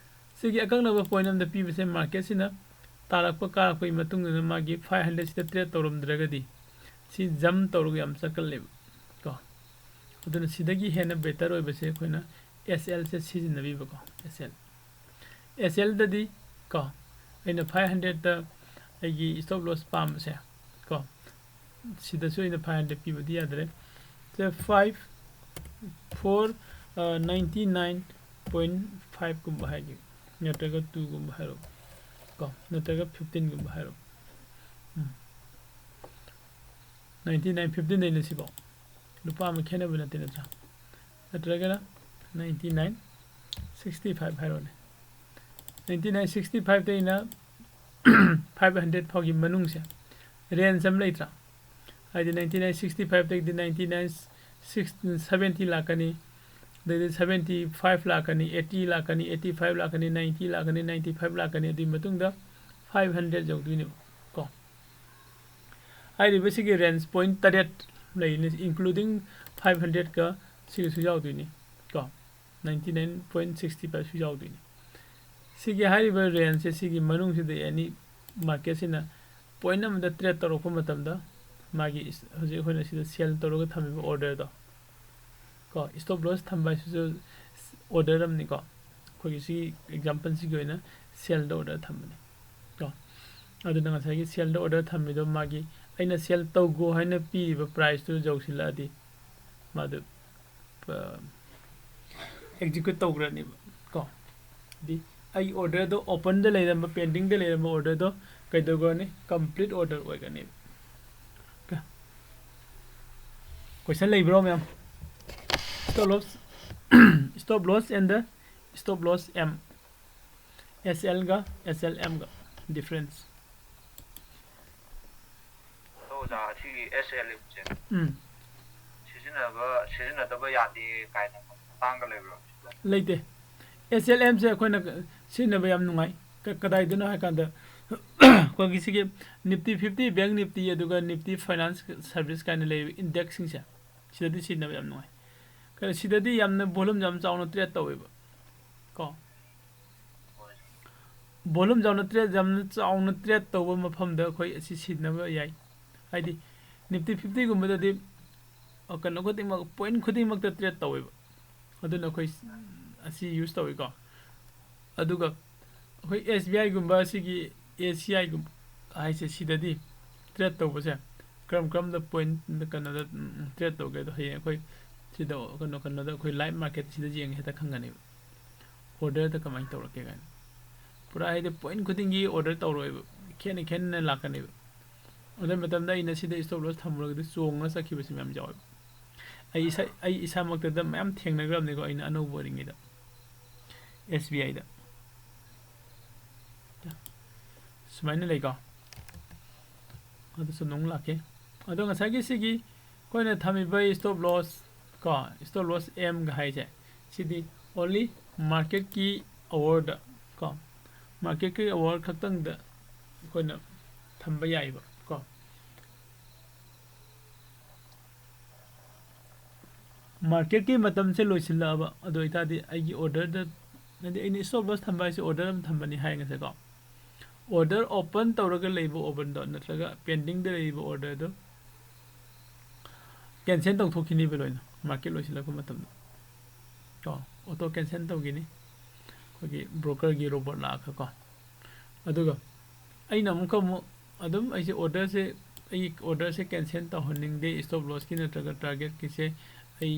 ꯁꯤꯒꯤ ꯑꯀꯛꯅꯕ point ꯑꯃꯗ ꯄꯤꯕꯁꯦ marketꯁꯤꯅ ꯇꯥꯔꯛꯄ ꯀꯥꯔꯛꯄꯒꯤ ꯃꯇꯨꯡ ꯏꯟꯅ ꯃꯥꯒꯤ five hundredꯁꯤꯗ trade ꯇꯧꯔꯝꯗ꯭ꯔꯒꯗꯤ ꯁꯤ jump ꯇꯧꯔꯒ ꯌꯥꯝ ꯆꯠꯀꯜꯂꯦꯕ ꯀꯣ꯫ ꯑꯗꯨꯅ ꯁꯤꯗꯒꯤ ꯍꯦꯟꯅ better ꯑꯣꯏꯕꯁꯦ ꯑꯩꯈꯣꯏꯅ ꯑꯦꯁ ꯑꯦꯜꯁꯦ ꯁꯤꯖꯤꯟꯅꯕꯤꯕꯀꯣ, ꯑꯦꯁ ꯑꯦꯜ꯫ ꯑꯦꯁ ꯑꯦꯜꯗꯗꯤ ꯀꯣ, ꯑꯩꯅ five hundredꯇ ꯑꯩꯒꯤ stop loss ꯄꯥꯝꯕꯁꯦ ꯀꯣ, ꯁꯤꯗꯁꯨ ꯑꯩꯅ five hundred ꯄꯤꯕꯗꯤ ꯌꯥꯗ꯭ꯔꯦ꯫ ꯁꯦ five four ninety nine point ꯐꯥꯏꯚꯀꯨꯝꯕ ꯍꯥꯏꯒꯦ, ꯅꯠꯇ꯭ꯔꯒ ꯇꯨꯒꯨꯝꯕ ꯍꯥꯏꯔꯣ, ꯀꯣ, ꯅꯠꯇ꯭ꯔꯒ ꯐꯤꯐꯇꯤꯟꯒꯨꯝꯕ ꯍꯥꯏꯔꯣ꯫ ꯎꯝ꯫ ꯅꯥꯏꯟꯇꯤ ꯅꯥꯏꯟ ꯐꯤꯐꯇꯤꯟꯗꯩꯅ ꯁꯤꯐꯥꯎ ꯂꯨꯄꯥ ꯑꯃ ꯈꯦꯠꯅꯕ ꯅꯠꯇꯦ, ꯅꯠꯇ꯭ꯔꯥ? ꯅꯠꯇ꯭ꯔꯒꯅ ꯅꯥꯏꯟꯇꯤ ꯅꯥꯏꯟ ꯁꯤꯛꯁꯇꯤ ꯐꯥꯏꯚ ꯍꯥꯏꯔꯣꯅꯦ꯫ ꯅꯥꯏꯟꯇꯤ ꯅꯥꯏꯟ ꯁꯤꯛꯁꯇꯤ ꯐꯥꯏꯚꯇꯩꯅ ꯐꯥꯏꯚ ꯍꯟꯗ꯭ꯔꯦꯠ ꯐꯥꯎꯒꯤ ꯃꯅꯨꯡꯁꯦ ꯔꯦꯟꯖ ꯑꯃ ꯂꯩꯇ꯭ꯔꯥ? ꯍꯥꯏꯗꯤ ꯅꯥꯏꯟꯇꯤ ꯅꯥꯏꯟ ꯁꯤꯛꯁꯇꯤ ꯐꯥꯏꯚꯇꯒꯤꯗꯤ ꯅꯥꯏꯟꯇꯤ ꯅꯥꯏꯟ ꯁꯤꯛꯁ ꯁꯚꯦꯟꯇꯤ ꯂꯥꯛꯀꯅꯤ, ꯑꯗꯩꯗꯤ ꯁꯚꯦꯟꯇꯤ ꯐꯥꯏꯚ ꯂꯥꯛꯀꯅꯤ, ꯑꯩꯠꯇꯤ ꯂꯥꯛꯀꯅꯤ, ꯑꯩꯠꯇꯤ ꯐꯥꯏꯚ ꯂꯥꯛꯀꯅꯤ, ꯅꯥꯏꯟꯇꯤ ꯂꯥꯛꯀꯅꯤ, ꯅꯥꯏꯟꯇꯤ ꯐꯥꯏꯚ ꯂꯥꯛꯀꯅꯤ, ꯑꯗꯨꯒꯤ ꯃꯇꯨꯡꯗ ꯐꯥꯏꯚ ꯍꯟꯗ꯭ꯔꯦꯠ ꯌꯧꯗꯣꯏꯅꯦꯕ ꯀꯣ꯫ ꯍꯥꯏꯔꯤꯕꯁꯤꯒꯤ ꯔꯦꯟꯖ ꯄꯣꯏꯟ ꯇꯔꯦꯠ ꯂꯩꯅꯤ, ꯏꯟꯀ꯭ꯂꯨꯗꯤꯡ ꯐꯥꯏꯚ ꯍꯟꯗ꯭ꯔꯦꯠꯀ ꯁꯤꯒꯁꯨ ꯌꯥꯎꯗꯣꯏꯅꯤ ꯀꯣ꯫ ꯅꯥꯏꯟꯇꯤ ꯅꯥꯏꯟ ꯄꯣꯏꯟ ꯁꯤꯛꯁꯇꯤ ꯐꯥꯏꯚꯁꯨ ꯌꯥꯎꯗꯣꯏꯅꯤ꯫ ꯁꯤꯒꯤ ꯍꯥꯏꯔꯤꯕ ꯔꯦꯟꯖꯁꯦ, ꯁꯤꯒꯤ ꯃꯅꯨꯡꯁꯤꯗ ꯑꯦꯅꯤ ꯃꯥꯔꯀꯦꯠꯁꯤꯅ ꯄꯣꯏꯟ ꯑꯃꯗ ꯇ꯭ꯔꯦꯠ ꯇꯧꯔꯛꯄ ꯃꯇꯝꯗ, ꯃꯥꯒꯤ ꯏꯁ-, ꯍꯧꯖꯤꯛ ꯑꯩꯈꯣꯏꯅ ꯁꯤꯗ ꯁꯦꯜ ꯇꯧꯔꯒ ꯊꯝꯃꯤꯕ ꯑꯣꯔꯗꯔꯗꯣ ꯀꯣ, ꯁ꯭ꯇꯣꯞ ꯂꯣꯁ ꯊꯝꯕ ꯍꯥꯏꯁꯤꯁꯨ ꯑꯣꯔꯗꯔ ꯑꯃꯅꯤꯀꯣ꯫ ꯑꯩꯈꯣꯏꯒꯤ ꯁꯤꯒꯤ ꯑꯦꯛꯖꯥꯝꯄꯜꯁꯤꯒꯤ ꯑꯣꯏꯅ ꯁꯦꯜꯗ ꯑꯣꯔꯗꯔ ꯊꯝꯕꯅꯤ ꯀꯣ꯫ ꯑꯗꯨꯅ ꯉꯁꯥꯏꯒꯤ ꯁꯦꯜꯗ ꯑꯣꯔꯗꯔ ꯊꯝꯃꯤꯗꯣ, ꯃꯥꯒꯤ ꯑꯩꯅ ꯁꯦꯜ ꯇꯧꯒꯣ ꯍꯥꯏꯅ ꯄꯤꯔꯤꯕ ꯄ꯭ꯔꯥꯏꯁꯇꯨ ꯌꯧꯁꯤꯜꯂꯛꯑꯗꯤ, ꯃꯥꯗꯨ ꯑꯦꯛꯖꯤꯀ꯭ꯌꯨꯠ ꯇꯧꯈ꯭ꯔꯅꯦꯕ ꯀꯣ꯫ ꯍꯥꯏꯗꯤ ꯑꯩ ꯑꯣꯔꯗꯔꯗꯣ, ꯑꯣꯄꯟꯗ ꯂꯩꯔꯝꯕ, ꯄꯦꯟꯗꯤꯡꯗ ꯂꯩꯔꯝꯕ ꯑꯣꯔꯗꯔꯗꯣ ꯀꯩꯗꯧꯈ꯭ꯔꯅꯤ? Complete order ꯑꯣꯏꯒꯅꯦꯕ꯫ ꯀꯣꯏꯁꯟ ꯂꯩꯕ꯭ꯔꯣ ꯃꯌꯥꯝ? Stop loss, stop loss and the stop loss M, S L ꯒ S L M ꯒ difference꯫ ꯑꯗꯣ ꯑꯣꯖꯥ, ꯑꯁꯤꯒꯤ S L M ꯁꯦ ꯎꯝ꯫ ꯁꯤꯖꯤꯟꯅꯕ, ꯁꯤꯖꯤꯟꯅꯗꯕ ꯌꯥꯗꯦ ꯀꯥꯏꯅ ꯃꯇꯥꯡꯒ ꯂꯩꯕ꯭ꯔꯣ? ꯂꯩꯇꯦ꯫ S L M ꯁꯦ ꯑꯩꯈꯣꯏꯅ ꯁꯤꯖꯤꯟꯅꯕ ꯌꯥꯝ ꯅꯨꯡꯉꯥꯏ꯫ ꯀ-, ꯀꯗꯥꯏꯗꯅꯣ ꯍꯥꯏ ꯀꯥꯟꯗ, ꯑꯩꯈꯣꯏꯒꯤ ꯁꯤꯒꯤ Nifty fifty, Bank Nifty, ꯑꯗꯨꯒ Nifty Finance Service ꯀꯥꯏꯅ ꯂꯩꯔꯤꯕ ꯏꯟꯗꯦꯛꯁꯁꯤꯡꯁꯦ, ꯁꯤꯗꯗꯤ ꯁꯤꯖꯤꯟꯅꯕ ꯌꯥꯝ ꯅꯨꯡꯉꯥꯏ꯫ ꯀ-, ꯁꯤꯗꯗꯤ ꯌꯥꯝꯅ volume ꯌꯥꯝ ꯆꯥꯎꯅ ꯇ꯭ꯔꯦꯠ ꯇꯧꯋꯦꯕ ꯀꯣ꯫ Volume ꯌꯥꯝꯅ ꯇ꯭ꯔꯦꯠ, ꯌꯥꯝꯅ ꯆꯥꯎꯅ ꯇ꯭ꯔꯦꯠ ꯇꯧꯕ ꯃꯐꯝꯗ ꯑꯩꯈꯣꯏ ꯑꯁꯤ ꯁꯤꯖꯤꯟꯅꯕ ꯌꯥꯏ꯫ ꯍꯥꯏꯗꯤ Nifty fifty ꯒꯨꯝꯕꯗꯗꯤ, ꯑ, ꯀꯩꯅꯣ ꯈꯨꯗꯤꯡꯃꯛ, ꯄꯣꯏꯟ ꯈꯨꯗꯤꯡꯃꯛꯇ ꯇ꯭ꯔꯦꯠ ꯇꯧꯋꯦꯕ꯫ ꯑꯗꯨꯅ ꯑꯩꯈꯣꯏ ꯑꯁꯤ ꯌꯨꯁ ꯇꯧꯋꯤꯀꯣ꯫ ꯑꯗꯨꯒ ꯑꯩꯈꯣꯏ S B I ꯒꯨꯝꯕ, ꯑꯁꯤꯒꯤ A C I ꯒꯨꯝꯕ ꯍꯥꯏꯁꯦ, ꯁꯤꯗꯗꯤ ꯇ꯭ꯔꯦꯠ ꯇꯧꯕꯁꯦ ꯀꯔꯝ ꯀꯔꯝꯗ ꯄꯣꯏꯟ ꯀꯩꯅꯣꯗ ꯇ꯭ꯔꯦꯠ ꯇꯧꯒꯦ ꯑꯗꯣ ꯍꯌꯦꯡ ꯑꯩꯈꯣꯏ ꯁꯤꯗ ꯀꯩꯅꯣ ꯀꯩꯅꯣꯗ ꯑꯩꯈꯣꯏ ꯂꯥꯏꯚ ꯃꯥꯔꯀꯦꯠ ꯁꯤꯗ ꯌꯦꯡꯉꯦ ꯍꯦꯛꯇ ꯈꯪꯒꯅꯦꯕ꯫ ꯑꯣꯔꯗꯔꯗ ꯀꯃꯥꯏꯅ ꯇꯧꯔꯛꯀꯦ ꯀꯥꯏꯅ ꯄꯨꯔꯥ ꯍꯥꯏꯗꯤ ꯄꯣꯏꯟ ꯈꯨꯗꯤꯡꯒꯤ ꯑꯣꯔꯗꯔ ꯇꯧꯔꯣꯏꯕ, ꯈꯦꯠꯅ ꯈꯦꯠꯅ ꯂꯥꯛꯀꯅꯦꯕ꯫ ꯑꯗꯨ ꯃꯇꯝꯗ ꯑꯩꯅ ꯁꯤꯗ ꯏꯁꯇꯣꯞ ꯂꯣꯁ ꯊꯝꯃꯨꯔꯒꯗꯤ ꯆꯣꯡꯉ ꯆꯠꯈꯤꯕꯁꯨ ꯃꯌꯥꯝ ꯌꯥꯎꯋꯦꯕ꯫ ꯑꯩ ꯏꯁꯥ ꯑꯩ ꯏꯁꯥꯃꯛꯇꯗ ꯃꯌꯥꯝ ꯊꯦꯡꯅꯈ꯭ꯔꯕꯅꯤꯀꯣ ꯑꯩꯅ ꯑꯅꯧꯕ ꯑꯣꯏꯔꯤꯉꯩꯗ꯫ ꯑꯦꯁ ꯕꯤ ꯑꯥꯏꯗ ꯁꯨꯃꯥꯏꯅ ꯂꯩꯀꯣ꯫ ꯑꯗꯨꯁꯨ ꯑꯗꯨꯝ ꯂꯥꯛꯀꯦ꯫ ꯑꯗꯣ ꯉꯁꯥꯏꯒꯤ ꯁꯤꯒꯤ ꯑꯩꯈꯣꯏꯅ ꯊꯝꯃꯤꯕ ꯏꯁꯇꯣꯞ ꯂꯣꯁ ꯀꯣ, ꯏꯁꯇꯣꯞ ꯂꯣꯁ ꯑꯦꯝꯒ ꯍꯥꯏꯁꯦ ꯁꯤꯗꯤ ꯑꯣꯟꯂꯤ ꯃꯥꯔꯀꯦꯠꯀꯤ ꯑꯋꯥꯔꯗ ꯀꯣ, ꯃꯥꯔꯀꯦꯠꯀꯤ ꯑꯋꯥꯔ ꯈꯛꯇꯪꯗ ꯑꯩꯈꯣꯏꯅ ꯊꯝꯕ ꯌꯥꯏꯕ ꯀꯣ꯫ ꯃꯥꯔꯀꯦꯠꯀꯤ ꯃꯇꯝꯁꯦ ꯂꯣꯏꯁꯤꯜꯂꯛꯑꯕ ꯑꯗꯨ ꯑꯣꯏꯇꯥꯔꯗꯤ ꯑꯩꯒꯤ ꯑꯣꯔꯗꯔꯗ, ꯍꯥꯏꯗꯤ ꯑꯩꯅ ꯏꯁꯇꯣꯞ ꯂꯣꯁ ꯊꯝꯕ ꯍꯥꯏꯁꯦ ꯑꯣꯔꯗꯔ ꯑꯃ ꯊꯝꯕꯅꯤ ꯍꯥꯏ ꯉꯁꯥꯏꯀꯣ꯫ ꯑꯣꯔꯗꯔ ꯑꯣꯄꯟ ꯇꯧꯔꯒ ꯂꯩꯕ ꯑꯣꯄꯟꯗꯣ ꯅꯠꯇ꯭ꯔꯒ ꯄꯦꯟꯗꯤꯡꯗ ꯂꯩꯔꯤꯕ ꯑꯣꯔꯗꯔꯗꯣ ꯀꯦꯟꯁꯦꯜ ꯇꯧꯊꯣꯛꯈꯤꯅꯤꯕ ꯂꯣꯏꯅ ꯃꯥꯔꯀꯦꯠ ꯂꯣꯏꯁꯤꯜꯂꯛꯄ ꯃꯇꯝꯗ ꯀꯣ꯫ ꯑꯣꯇꯣ ꯀꯦꯟꯁꯦꯜ ꯇꯧꯈꯤꯅꯤ ꯑꯩꯈꯣꯏꯒꯤ ꯕ꯭ꯔꯣꯀꯔꯒꯤ ꯔꯣꯕꯣꯠ ꯂꯥꯛꯑꯒꯀꯣ꯫ ꯑꯗꯨꯒ ꯑꯩꯅ ꯑꯃꯨꯛꯀ ꯑꯃꯨꯛ ꯑꯗꯨꯝ ꯑꯩꯁꯦ ꯑꯣꯔꯗꯔꯁꯦ, ꯑꯩ ꯑꯣꯔꯗꯔꯁꯦ ꯀꯦꯟꯁꯦꯜ ꯇꯧꯍꯟꯅꯤꯡꯗꯦ, ꯏꯁꯇꯣꯞ ꯂꯣꯁꯀꯤ ꯅꯠꯇ꯭ꯔꯒ ꯇꯥꯔꯒꯦꯠꯀꯤꯁꯦ ꯑꯩ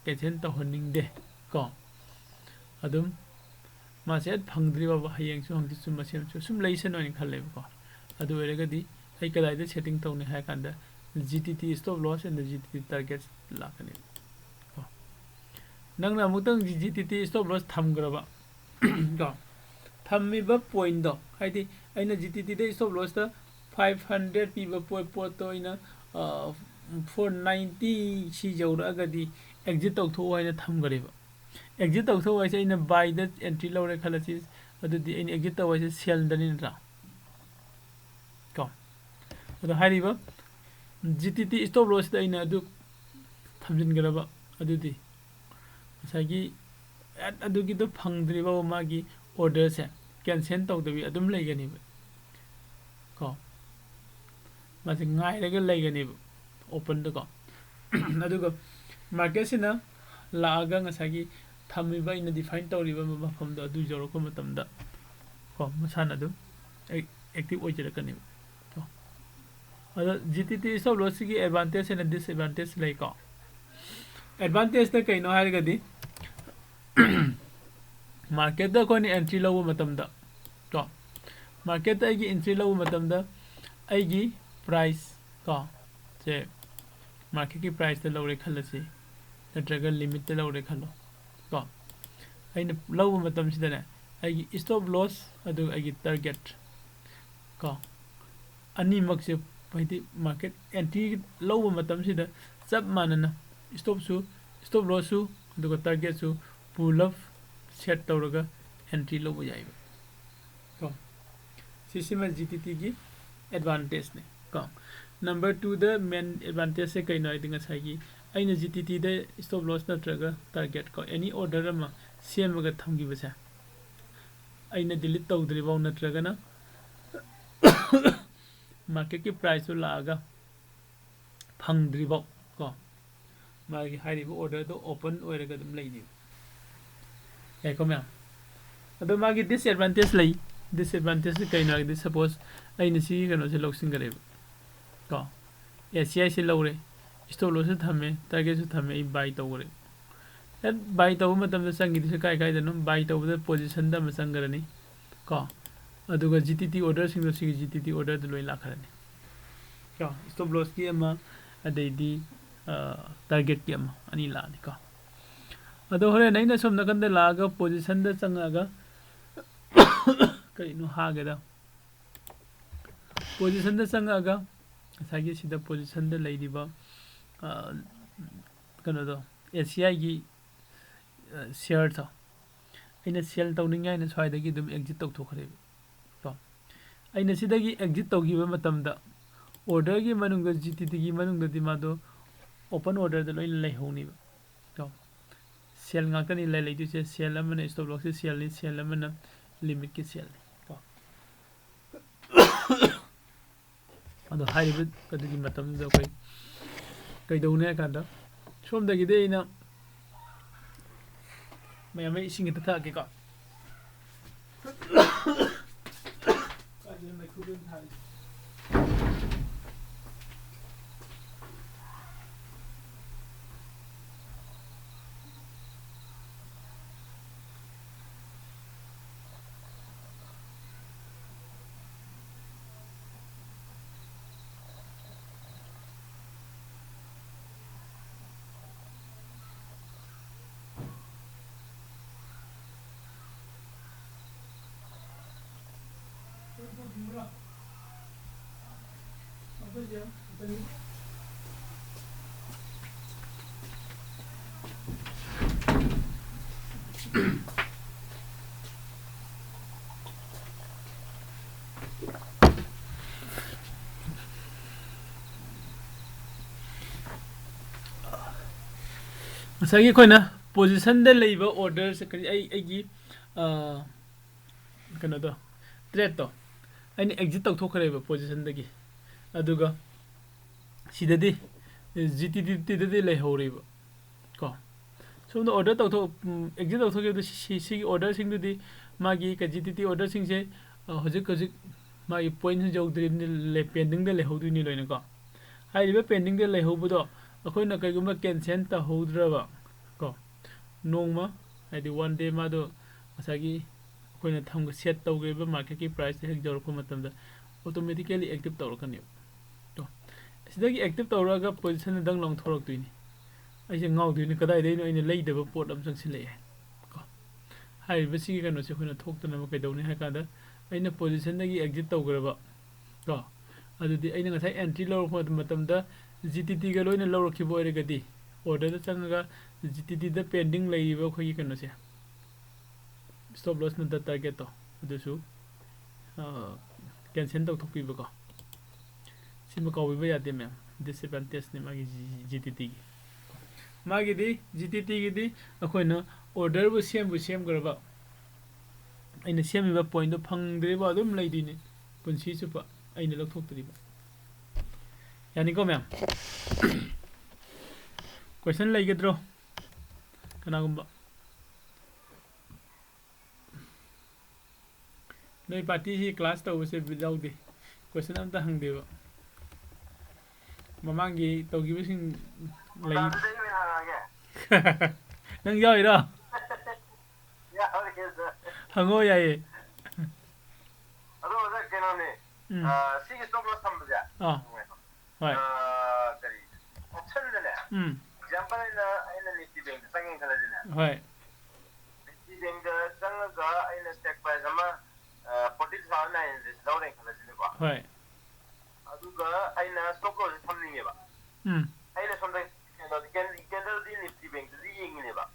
ꯀꯦꯟꯁꯦꯜ ꯇꯧꯍꯟꯅꯤꯡꯗꯦ ꯀꯣ꯫ ꯑꯗꯨꯝ ꯃꯥꯁꯦ ꯍꯦꯛ ꯐꯪꯗ꯭ꯔꯤ ꯐꯥꯎꯕ ꯍꯌꯦꯡꯁꯨ ꯍꯪꯆꯤꯠꯁꯨ ꯃꯁꯦꯝꯁꯨ ꯁꯨꯝ ꯂꯩꯁꯅꯨ ꯍꯥꯏꯅ ꯈꯜꯂꯦꯕꯀꯣ꯫ ꯑꯗꯨ ꯑꯣꯏꯔꯒꯗꯤ ꯑꯩ ꯀꯗꯥꯏꯗ ꯁꯦꯠꯇꯤꯡ ꯇꯧꯅꯤ ꯍꯥꯏ ꯀꯥꯟꯗ G T T stop loss and G T T target ꯂꯥꯛꯀꯅꯤ ꯀꯣ꯫ ꯅꯪꯅ ꯑꯃꯨꯛꯇꯪ G T T stop loss ꯊꯝꯈ꯭ꯔꯕ ꯀꯣ, ꯊꯝꯃꯤꯕ ꯄꯣꯏꯟꯗꯣ, ꯍꯥꯏꯗꯤ ꯑꯩꯅ G T T ꯗ stop lossꯇ five hundred ꯄꯤꯕ ꯄꯣꯠ, ꯄꯣꯠꯇꯣ ꯑꯩꯅ four ninety ꯁꯤ ꯌꯧꯔꯛꯑꯒꯗꯤ exit ꯇꯧꯊꯣꯛꯑꯣ ꯍꯥꯏꯅ ꯊꯝꯈ꯭ꯔꯦꯕ꯫ Exit ꯇꯧꯊꯣꯛꯑꯣ ꯍꯥꯏꯁꯦ ꯑꯩꯅ buyꯗ entry ꯂꯧꯔꯦ ꯈꯜꯂꯁꯤ, ꯑꯗꯨꯗꯤ ꯑꯩꯅ exit ꯇꯧꯕ ꯍꯥꯏꯁꯦ sellꯗꯅꯤ ꯅꯠꯇ꯭ꯔꯥ? ꯀꯣ꯫ ꯑꯗꯣ ꯍꯥꯏꯔꯤꯕ G T T stop lossꯁꯤꯗ ꯑꯩꯅ ꯑꯗꯨ ꯊꯝꯖꯤꯟꯒꯗꯕ, ꯑꯗꯨꯗꯤ ꯉꯁꯥꯏꯒꯤ ꯑꯗꯨꯒꯤꯗꯣ ꯐꯪꯗ꯭ꯔꯤꯕ ꯃꯥꯒꯤ orderꯁꯦ cancel ꯇꯧꯗꯕꯤ ꯑꯗꯨꯝ ꯂꯩꯒꯅꯦꯕ ꯀꯣ꯫ ꯃꯥꯁꯦ ꯉꯥꯏꯔꯒ ꯂꯩꯒꯅꯦꯕ openꯗꯀꯣ꯫ ꯑꯗꯨꯒ marketꯁꯤꯅ ꯂꯥꯛꯑꯒ ꯉꯁꯥꯏꯒꯤ ꯊꯝꯃꯤꯕ ꯑꯩꯅ define ꯇꯧꯔꯤꯕ ꯃꯐꯝꯗꯣ ꯑꯗꯨ ꯌꯧꯔꯛꯄ ꯃꯇꯝꯗ ꯀꯣ ꯃꯁꯥꯅ ꯑꯗꯨꯝ active ꯑꯣꯏꯖꯔꯛꯀꯅꯦꯕ ꯀꯣ꯫ ꯑꯗꯣ G T T stop loss ꯁꯤꯒꯤ advantage ꯑꯃꯗꯤ disadvantage ꯂꯩꯀꯣ꯫ Advantage ꯇ ꯀꯩꯅꯣ ꯍꯥꯏꯔꯒꯗꯤ, market ꯇ ꯑꯩꯈꯣꯏꯅ entry ꯂꯧꯕ ꯃꯇꯝꯗ ꯀꯣ, market ꯇ ꯑꯩꯒꯤ entry ꯂꯧꯕ ꯃꯇꯝꯗ ꯑꯩꯒꯤ price ꯀꯣ, ꯁꯦ market ꯀꯤ price ꯇ ꯂꯧꯔꯦ ꯈꯜꯂꯁꯤ, ꯅꯠꯇ꯭ꯔꯒ limit ꯇ ꯂꯧꯔꯦ ꯈꯜꯂꯣ ꯀꯣ꯫ ꯑꯩꯅ ꯂꯧꯕ ꯃꯇꯝꯁꯤꯗꯅꯦ, ꯑꯩꯒꯤ stop loss ꯑꯗꯨꯒ ꯑꯩꯒꯤ target ꯀꯣ, ꯑꯅꯤꯃꯛꯁꯦ, ꯍꯥꯏꯗꯤ market entry ꯂꯧꯕ ꯃꯇꯝꯁꯤꯗ ꯆꯞ ꯃꯥꯟꯅꯅ stop ꯁꯨ, stop loss ꯁꯨ, ꯑꯗꯨꯒ target ꯁꯨ ꯄꯨꯂꯞ set ꯇꯧꯔꯒ entry ꯂꯧꯕ ꯌꯥꯏꯕ ꯀꯣ꯫ ꯁꯤꯁꯤꯃ ꯖꯤ ꯇꯤ ꯇꯤ ꯒꯤ advantage ꯅꯦ ꯀꯣ꯫ Number two ꯗ main advantage ꯁꯦ ꯀꯩꯅꯣ ꯍꯥꯏꯗꯤ, ꯉꯁꯥꯏꯒꯤ ꯑꯩꯅ ꯖꯤ ꯇꯤ ꯇꯤ ꯗ stop loss ꯅꯠꯇ꯭ꯔꯒ target ꯀꯣ, any order ꯑꯃ ꯁꯦꯝꯃꯒ ꯊꯝꯈꯤꯕꯁꯦ, ꯑꯩꯅ delete ꯇꯧꯗ꯭ꯔꯤꯐꯥꯎ ꯅꯠꯇ꯭ꯔꯒꯅ market ꯀꯤ price ꯇꯨ ꯂꯥꯛꯑꯒ ꯐꯪꯗ꯭ꯔꯤꯐꯥꯎ ꯀꯣ, ꯃꯥꯒꯤ ꯍꯥꯏꯔꯤꯕ order ꯗꯣ open ꯑꯣꯏꯔꯒ ꯑꯗꯨꯝ ꯂꯩꯅꯦꯕ꯫ ꯌꯥꯏꯀꯣ ꯃꯌꯥꯝ? ꯑꯗꯣ ꯃꯥꯒꯤ disadvantage ꯂꯩ꯫ Disadvantage ꯁꯦ ꯀꯩꯅꯣ ꯍꯥꯏꯔꯗꯤ, suppose ꯑꯩꯅ ꯁꯤꯒꯤ ꯀꯩꯅꯣꯁꯦ ꯂꯧꯁꯤꯟꯈ꯭ꯔꯦꯕ ꯀꯣ, ꯑꯦꯁ ꯁꯤ ꯑꯥꯏ ꯁꯤ ꯂꯧꯔꯦ, stop loss ꯁꯨ ꯊꯝꯃꯦ, target ꯁꯨ ꯊꯝꯃꯦ, ꯑꯩ buy ꯇꯧꯈ꯭ꯔꯦ꯫ ꯍꯦꯛ buy ꯇꯧꯕ ꯃꯇꯝꯗ ꯆꯪꯈꯤꯗꯣꯏꯁꯦ ꯀꯥꯏ ꯀꯥꯏꯗꯅꯣ? Buy ꯇꯧꯕꯗ position ꯗ ꯑꯃ ꯆꯪꯈ꯭ꯔꯅꯤ ꯀꯣ, ꯑꯗꯨꯒ ꯖꯤ ꯇꯤ ꯇꯤ order ꯁꯤꯡꯗꯣ ꯁꯤꯒꯤ ꯖꯤ ꯇꯤ ꯇꯤ order ꯗ ꯂꯣꯏ ꯂꯥꯛꯈ꯭ꯔꯅꯤ ꯀꯣ꯫ Stop loss ꯀꯤ ꯑꯃ, ꯑꯗꯩꯗꯤ target ꯀꯤ ꯑꯃ, ꯑꯅꯤ ꯂꯥꯛꯑꯅꯤ ꯀꯣ꯫ ꯑꯗꯣ ꯍꯣꯔꯦꯟ ꯑꯩꯅ ꯁꯣꯝ ꯅꯥꯀꯟꯗ ꯂꯥꯛꯑꯒ position ꯗ ꯆꯪꯉꯛꯑꯒ ꯀꯔꯤꯅꯣ ꯍꯥꯏꯒꯦꯗ, position ꯗ ꯆꯪꯉꯛꯑꯒ ꯉꯁꯥꯏꯒꯤ ꯁꯤꯗ position ꯗ ꯂꯩꯔꯤꯕ, ꯑ, ꯀꯩꯅꯣꯗꯣ, ꯑꯦꯁ ꯁꯤ ꯑꯥꯏ ꯒꯤ, ꯑ, share ꯗꯣ ꯑꯩꯅ sell ꯇꯧꯅꯤꯡꯉꯥꯏꯅ ꯁ꯭ꯋꯥꯏꯗꯒꯤ ꯑꯗꯨꯝ exit ꯇꯧꯊꯣꯛꯈ꯭ꯔꯦꯕ ꯀꯣ꯫ ꯑꯩꯅ ꯁꯤꯗꯒꯤ exit ꯇꯧꯈꯤꯕ ꯃꯇꯝꯗ order ꯒꯤ ꯃꯅꯨꯡꯗ, ꯖꯤ ꯇꯤ ꯇꯤ ꯒꯤ ꯃꯅꯨꯡꯗꯗꯤ ꯃꯥꯗꯣ open order ꯗ ꯂꯣꯏꯅ ꯂꯩꯍꯧꯅꯤꯕ ꯀꯣ꯫ Sell ꯉꯥꯛꯇꯅꯤ ꯂꯩ-, ꯂꯩꯗꯣꯏꯁꯦ꯫ Sell ꯑꯃꯅ stop loss ꯁꯦ sell ꯅꯤ, sell ꯑꯃꯅ limit ꯀꯤ sell ꯅꯤ ꯀꯣ꯫ ꯑꯗꯣ ꯍꯥꯏꯔꯤꯕ ꯑꯗꯨꯒꯤ ꯃꯇꯝꯗꯨꯗ ꯑꯩꯈꯣꯏ ꯀꯩꯗꯧꯅꯤ ꯍꯥꯏ ꯀꯥꯟꯗ, ꯁꯣꯝꯗꯒꯤꯗꯤ ꯑꯩꯅ ꯃꯌꯥꯝ, ꯑꯩ ꯏꯁꯤꯡ ꯈꯤꯇ ꯊꯛꯑꯒꯦꯀꯣ꯫ ꯀꯥꯏꯗꯩꯅꯣ ꯃꯩꯈꯨ ꯇꯣꯏꯅ ꯊꯥꯔꯤꯁꯦ? ꯉꯁꯥꯏꯒꯤ ꯑꯩꯈꯣꯏꯅ positionꯗ ꯂꯩꯕ orderꯁꯦ ꯀꯔꯤ, ꯑꯩ, ꯑꯩꯒꯤ, ꯑ, ꯀꯩꯅꯣꯗꯣ, tradeꯇꯣ ꯑꯩꯅ exit ꯇꯧꯊꯣꯛꯈ꯭ꯔꯦꯕ positionꯗꯒꯤ꯫ ꯑꯗꯨꯒ ꯁꯤꯗꯗꯤ, GTTTꯗꯗꯤ ꯂꯩꯍꯧꯔꯤꯕ꯫ ꯀꯣ, ꯁꯣꯝꯗ order ꯇꯧꯊꯣꯛ-, ꯎꯝ, exit ꯇꯧꯊꯣꯛꯈꯤꯕꯗ ꯁꯤ, ꯁꯤ, ꯁꯤꯒꯤ orderꯁꯤꯡꯗꯨꯗꯤ ꯃꯥꯒꯤ ꯀ-, GTT orderꯁꯤꯡꯁꯦ, ꯑ, ꯍꯧꯖꯤꯛ, ꯍꯧꯖꯤꯛ ꯃꯥꯒꯤ pointꯁꯤꯡ ꯌꯧꯗ꯭ꯔꯤꯕꯅꯤ, ꯂꯦ-, pendingꯗ ꯂꯩꯍꯧꯗꯣꯏꯅꯤ ꯂꯣꯏꯅꯀꯣ꯫ ꯍꯥꯏꯔꯤꯕ pendingꯗ ꯂꯩꯍꯧꯕꯗꯣ ꯑꯩꯈꯣꯏꯅ ꯀꯩꯒꯨꯝꯕ cancel ꯇꯧꯍꯧꯗ꯭ꯔꯕ ꯀꯣ, ꯅꯣꯡꯃ, ꯍꯥꯏꯗꯤ one day ꯃꯥꯗꯣ ꯉꯁꯥꯏꯒꯤ ꯑꯩꯈꯣꯏꯅ ꯊꯝ-, set ꯇꯧꯈ꯭ꯔꯤꯕ marketꯀꯤ priceꯇ ꯍꯦꯛ ꯌꯧꯔꯛꯄ ꯃꯇꯝꯗ automatically active ꯇꯧꯔꯛꯀꯅꯦꯕ꯫ ꯇꯣ, ꯑꯁꯤꯗꯒꯤ active ꯇꯧꯔꯛꯑꯒ positionꯗ ꯗꯪ ꯂꯥꯎꯅ ꯊꯣꯛꯂꯛꯇꯣꯏꯅꯤ꯫ ꯑꯩꯁꯦ ꯉꯥꯎꯗꯣꯏꯅꯤ, ꯀꯗꯥꯏꯗꯩꯅꯣ ꯑꯩꯅ ꯂꯩꯗꯕ ꯄꯣꯠ ꯑꯃ ꯆꯪꯁꯤꯜꯂꯛꯑꯦ ꯀꯣ꯫ ꯍꯥꯏꯔꯤꯕꯁꯤꯒꯤ ꯀꯩꯅꯣꯁꯦ ꯑꯩꯈꯣꯏꯅ ꯊꯣꯛꯇꯅꯕ ꯀꯩꯗꯧꯅꯤ ꯍꯥꯏ ꯀꯥꯟꯗ, ꯑꯩꯅ positionꯗꯒꯤ exit ꯇꯧꯈ꯭ꯔꯕ ꯀꯣ, ꯑꯗꯨꯗꯤ ꯑꯩꯅ ꯉꯁꯥꯏ entry ꯂꯧꯔꯛꯄ ꯃꯇꯝꯗ GTTꯒ ꯂꯣꯏꯅ ꯂꯧꯔꯛꯈꯤꯕ ꯑꯣꯏꯔꯒꯗꯤ, orderꯗ ꯆꯪꯉꯒ GTTꯗ pending ꯂꯩꯔꯤꯕ ꯑꯩꯈꯣꯏꯒꯤ ꯀꯩꯅꯣꯁꯦ, stop loss ꯅꯠꯇ targetꯇꯣ, ꯑꯗꯨꯁꯨ, ꯑ, cancel ꯇꯧꯊꯣꯛꯄꯤꯕꯀꯣ꯫ ꯁꯤꯃ ꯀꯥꯎꯕꯤꯕ ꯌꯥꯗꯦ ꯃꯌꯥꯝ, disadvantageꯅꯤ ꯃꯥꯒꯤ GTTꯒꯤ꯫ ꯃꯥꯒꯤꯗꯤ, GTTꯒꯤꯗꯤ ꯑꯩꯈꯣꯏꯅ orderꯕꯨ ꯁꯦꯝꯕꯨ ꯁꯦꯝꯈ꯭ꯔꯕ, ꯑꯩꯅ ꯁꯦꯝꯃꯤꯕ pointꯗꯣ ꯐꯪꯗ꯭ꯔꯤꯕ ꯑꯗꯨꯝ ꯂꯩꯗꯣꯏꯅꯤ ꯄꯨꯟꯁꯤ ꯆꯨꯞꯄ, ꯑꯩꯅ ꯂꯧꯊꯣꯛꯇ꯭ꯔꯤꯕ꯫ ꯌꯥꯅꯤꯀꯣ ꯃꯌꯥꯝ? Question ꯂꯩꯒꯗ꯭ꯔꯣ ꯀꯅꯥꯒꯨꯝꯕ? ꯅꯣꯏ partyꯁꯤ class ꯇꯧꯕꯁꯦ ꯕꯤꯠ ꯌꯥꯎꯗꯦ꯫ Question ꯑꯝꯇ ꯍꯪꯗꯦꯕ꯫ ꯃꯃꯥꯡꯒꯤ ꯇꯧꯈꯤꯕꯁꯤꯡ ꯂꯩ꯫ ꯑꯗꯨꯗꯤ ꯑꯩ ꯑꯣꯏꯅ ꯍꯪꯉꯛꯑꯒꯦ꯫ ꯅꯪ ꯌꯥꯎꯔꯤꯔꯣ? ꯌꯥꯎꯔꯤꯌꯦ, sir꯫ ꯍꯪꯉꯣ, ꯌꯥꯏꯌꯦ꯫ ꯑꯗꯣ, ꯑꯣꯖꯥ, ꯀꯩꯅꯣꯅꯦ, ꯎꯝ꯫ ꯑ, ꯁꯤꯒꯤ stop loss ꯊꯝꯕꯁꯦ꯫ ꯑꯥ꯫ ꯍꯣꯏ꯫ ꯑ, ꯀꯔꯤ, optionꯗꯅꯦ꯫ ꯎꯝ꯫ Example ꯑꯣꯏꯅ ꯑꯩꯅ Nifty Bankꯇ ꯆꯪꯉꯦ ꯈꯜꯂꯁꯤꯅꯦ꯫ ꯍꯣꯏ꯫ Nifty Bankꯇ ꯆꯪꯉꯒ ꯑꯩꯅ stake price ꯑꯃ, ꯑ, forty thousand ꯍꯥꯏꯅ ꯂꯧꯔꯦꯅ ꯈꯜꯂꯁꯤꯅꯦꯀꯣ꯫ ꯍꯣꯏ꯫ ꯑꯗꯨꯒ ꯑꯩꯅ stop lossꯁꯦ ꯊꯝꯅꯤꯡꯉꯦꯕ꯫ ꯎꯝ꯫ ꯑꯩꯅ ꯁꯣꯝꯗ ꯀꯩꯅꯣꯗꯤ, candleꯗꯤ Nifty Bankꯇꯗꯤ ꯌꯦꯡꯉꯤꯅꯦꯕ꯫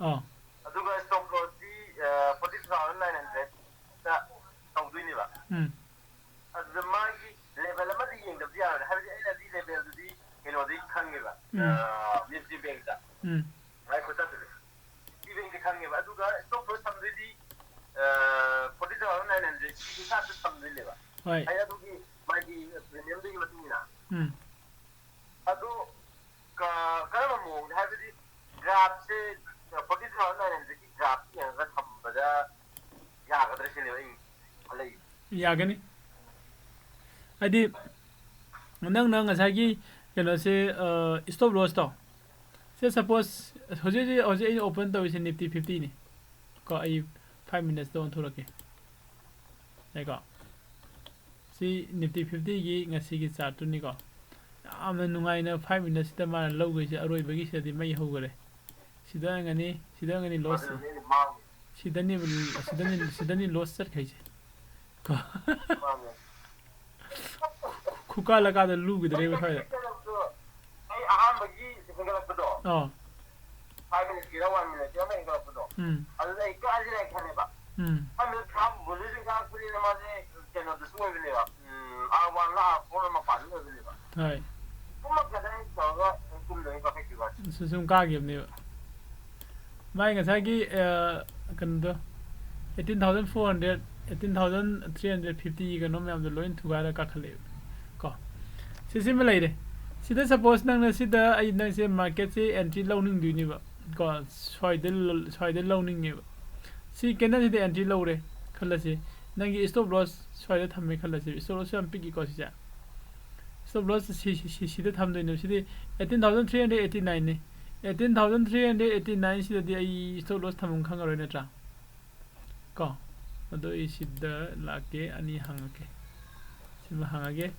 ꯑꯥ꯫ ꯑꯗꯨꯒ stop lossꯇꯤ forty two thousand nine hundredꯇ ꯇꯧꯗꯣꯏꯅꯦꯕ꯫ ꯎꯝ꯫ ꯑꯗꯨꯗ ꯃꯥꯒꯤ level ꯑꯃꯗꯤ ꯌꯦꯡꯗꯕꯗꯤ ꯌꯥꯔꯣꯏ꯫ ꯍꯥꯏꯕꯗꯤ ꯑꯩꯅꯗꯤ levelꯗꯨꯗꯤ ꯀꯩꯅꯣꯗꯤ ꯈꯪꯉꯦꯕ, ꯎꯝ꯫ Nifty Bankꯇ꯫ ꯎꯝ꯫ ꯃꯥꯏ ꯈꯨꯆꯠꯇꯨꯗꯤ Nifty Bankꯇꯤ ꯈꯪꯉꯦꯕ꯫ ꯑꯗꯨꯒ stop loss ꯊꯝꯗꯣꯏꯗꯤ forty two thousand nine hundred ꯁꯤ ꯃꯈꯥꯗ ꯊꯝꯗꯣꯏꯅꯦꯕ꯫ ꯍꯣꯏ꯫ ꯑꯩ ꯑꯗꯨꯒꯤ ꯃꯥꯒꯤ premiumꯗꯨꯒꯤ ꯃꯇꯨꯡ ꯏꯟꯅ꯫ ꯎꯝ꯫ ꯑꯗꯨ ꯀ-, ꯀꯔꯝꯕ ꯃꯑꯣꯡꯗ, ꯍꯥꯏꯕꯗꯤ graphꯁꯦ forty two thousand nine hundredꯀꯤ graph ꯌꯦꯡꯉꯒ ꯊꯝꯕꯗ ꯌꯥꯒꯗ꯭ꯔꯥ ꯁꯤꯅꯦꯕ ꯑꯩ ꯈꯜꯂꯛꯏ꯫ ꯌꯥꯒꯅꯤ꯫ ꯍꯥꯏꯗꯤ ꯅꯪꯅ ꯉꯁꯥꯏꯒꯤ ꯀꯩꯅꯣꯁꯦ, stop lossꯇꯣ, ꯁꯦ suppose ꯍꯧꯖꯤꯛ ꯍꯧꯖꯤꯛ ꯍꯧꯖꯤꯛ ꯑꯩꯅ open ꯇꯧꯔꯤꯁꯦ Nifty fiftyꯅꯤ ꯀꯣ꯫ ꯑꯩ five minutesꯇ ꯑꯣꯟꯊꯣꯔꯛꯀꯦ꯫ ꯌꯥꯏꯀꯣ? ꯁꯤ Nifty fiftyꯒꯤ ꯉꯁꯤꯒꯤ chartꯇꯨꯅꯤꯀꯣ꯫ ꯌꯥꯝꯅ ꯅꯨꯡꯉꯥꯏꯅ five minutesꯁꯤꯗ ꯃꯥꯅ ꯂꯧꯈ꯭ꯔꯤꯁꯦ꯫ ꯑꯔꯣꯏꯕꯒꯤꯁꯤꯗꯗꯤ ꯃꯩ ꯍꯧꯈꯔꯦ꯫ ꯁꯤꯗ ꯑꯣꯏꯔꯝꯒꯅꯤ, ꯁꯤꯗ ꯑꯣꯏꯔꯝꯒꯅꯤ loss꯫ ꯑꯗꯨꯗꯤ ꯑꯩꯅ ꯃꯥꯡꯉꯦ꯫ ꯁꯤꯗꯅꯦꯕ, ꯁꯤꯗꯅꯤ, ꯁꯤꯗꯅꯤ loss ꯆꯠꯈ꯭ꯔꯤꯁꯦ ꯀꯣ꯫ ꯃꯥꯡꯉꯦ꯫ ꯈꯨꯀꯥ ꯂꯀꯥꯗ ꯂꯨꯈꯤꯗ꯭ꯔꯦꯕ ꯁ꯭ꯋꯥꯏꯗ꯫ ꯑꯩ ꯑꯍꯥꯟꯕꯒꯤ ꯍꯦꯟꯒꯠꯂꯛꯄꯗꯣ, ꯑꯥ꯫ five minuteꯀꯤꯔ one minuteꯀꯤꯔ ꯑꯃ ꯍꯦꯟꯒꯠꯂꯛꯄꯗꯣ, ꯎꯝ꯫ ꯑꯗꯨꯗ ꯑꯩ ꯀꯛꯑꯁꯤꯔ ꯈꯜꯂꯦꯕ꯫ ꯎꯝ꯫ Five minute ꯈꯥꯝ volume ꯀꯥꯔꯛꯄꯅꯤꯅ ꯃꯥꯁꯦ ꯀꯩꯅꯣꯗꯁꯨ ꯑꯣꯏꯕꯅꯦꯕ, ꯎꯝ, R one ꯂ R four ꯂ ꯃꯄꯥꯟꯗ ꯑꯣꯏꯕꯅꯦꯕ꯫ ꯍꯣꯏ꯫ ꯀꯨꯝꯃꯛꯀꯗ꯭ꯔꯥ ꯍꯥꯏꯅ ꯇꯧꯔꯒ ꯑꯗꯨꯝ ꯇꯨꯝꯗꯕꯤ ꯀꯛꯊꯠꯈꯤꯕ ꯋꯥꯅꯤ꯫ ꯁꯨꯝ ꯁꯨꯝ ꯀꯥꯈꯤꯕꯅꯦꯕ꯫ ꯃꯥꯏ ꯉꯁꯥꯏꯒꯤ, ꯑ, ꯀꯩꯅꯣꯗꯣ, eighteen thousand four hundred, eighteen thousand three hundred fifty ꯀꯩꯅꯣ ꯃꯌꯥꯝꯗꯣ ꯂꯣꯏ ꯊꯨꯒꯥꯏꯔꯒ ꯀꯥꯈꯠꯂꯛꯑꯦꯕ ꯀꯣ꯫ ꯁꯤꯁꯤꯃ ꯂꯩꯔꯦ꯫ ꯁꯤꯗ suppose ꯅꯪꯅ ꯁꯤꯗ ꯑꯩ ꯅꯪꯁꯦ marketꯁꯦ entry ꯂꯧꯅꯤꯡꯗꯣꯏꯅꯦꯕ ꯀꯣ꯫ ꯁ꯭ꯋꯥꯏꯗ ꯂ-, ꯁ꯭ꯋꯥꯏꯗ ꯂꯧꯅꯤꯡꯉꯦꯕ꯫ ꯁꯤ candleꯁꯤꯗ entry ꯂꯧꯔꯦ ꯈꯜꯂꯁꯤ꯫ ꯅꯪꯒꯤ stop loss ꯁ꯭ꯋꯥꯏꯗ ꯊꯝꯃꯦ ꯈꯜꯂꯁꯤ꯫ Stop loss ꯌꯥꯝ ꯄꯤꯛꯏꯀꯣ ꯁꯤꯁꯦ꯫ Stop loss ꯁꯤ, ꯁꯤ, ꯁꯤ, ꯁꯤꯗ ꯊꯝꯗꯣꯏꯅꯦꯕ꯫ ꯁꯤꯗꯤ eighteen thousand three hundred eighty nineꯅꯤ꯫ Eighteen thousand three hundred eighty nine ꯁꯤꯗꯗꯤ ꯑꯩ stop loss ꯊꯝꯐꯝ ꯈꯪꯉꯔꯣꯏ ꯅꯠꯇ꯭ꯔꯥ? ꯀꯣ꯫ ꯑꯗꯣ ꯑꯩ ꯁꯤꯗ ꯂꯥꯛꯀꯦ, ꯑꯅꯤ ꯍꯥꯡꯉꯛꯀꯦ꯫ ꯁꯤꯃ ꯍꯥꯡꯉꯒꯦ꯫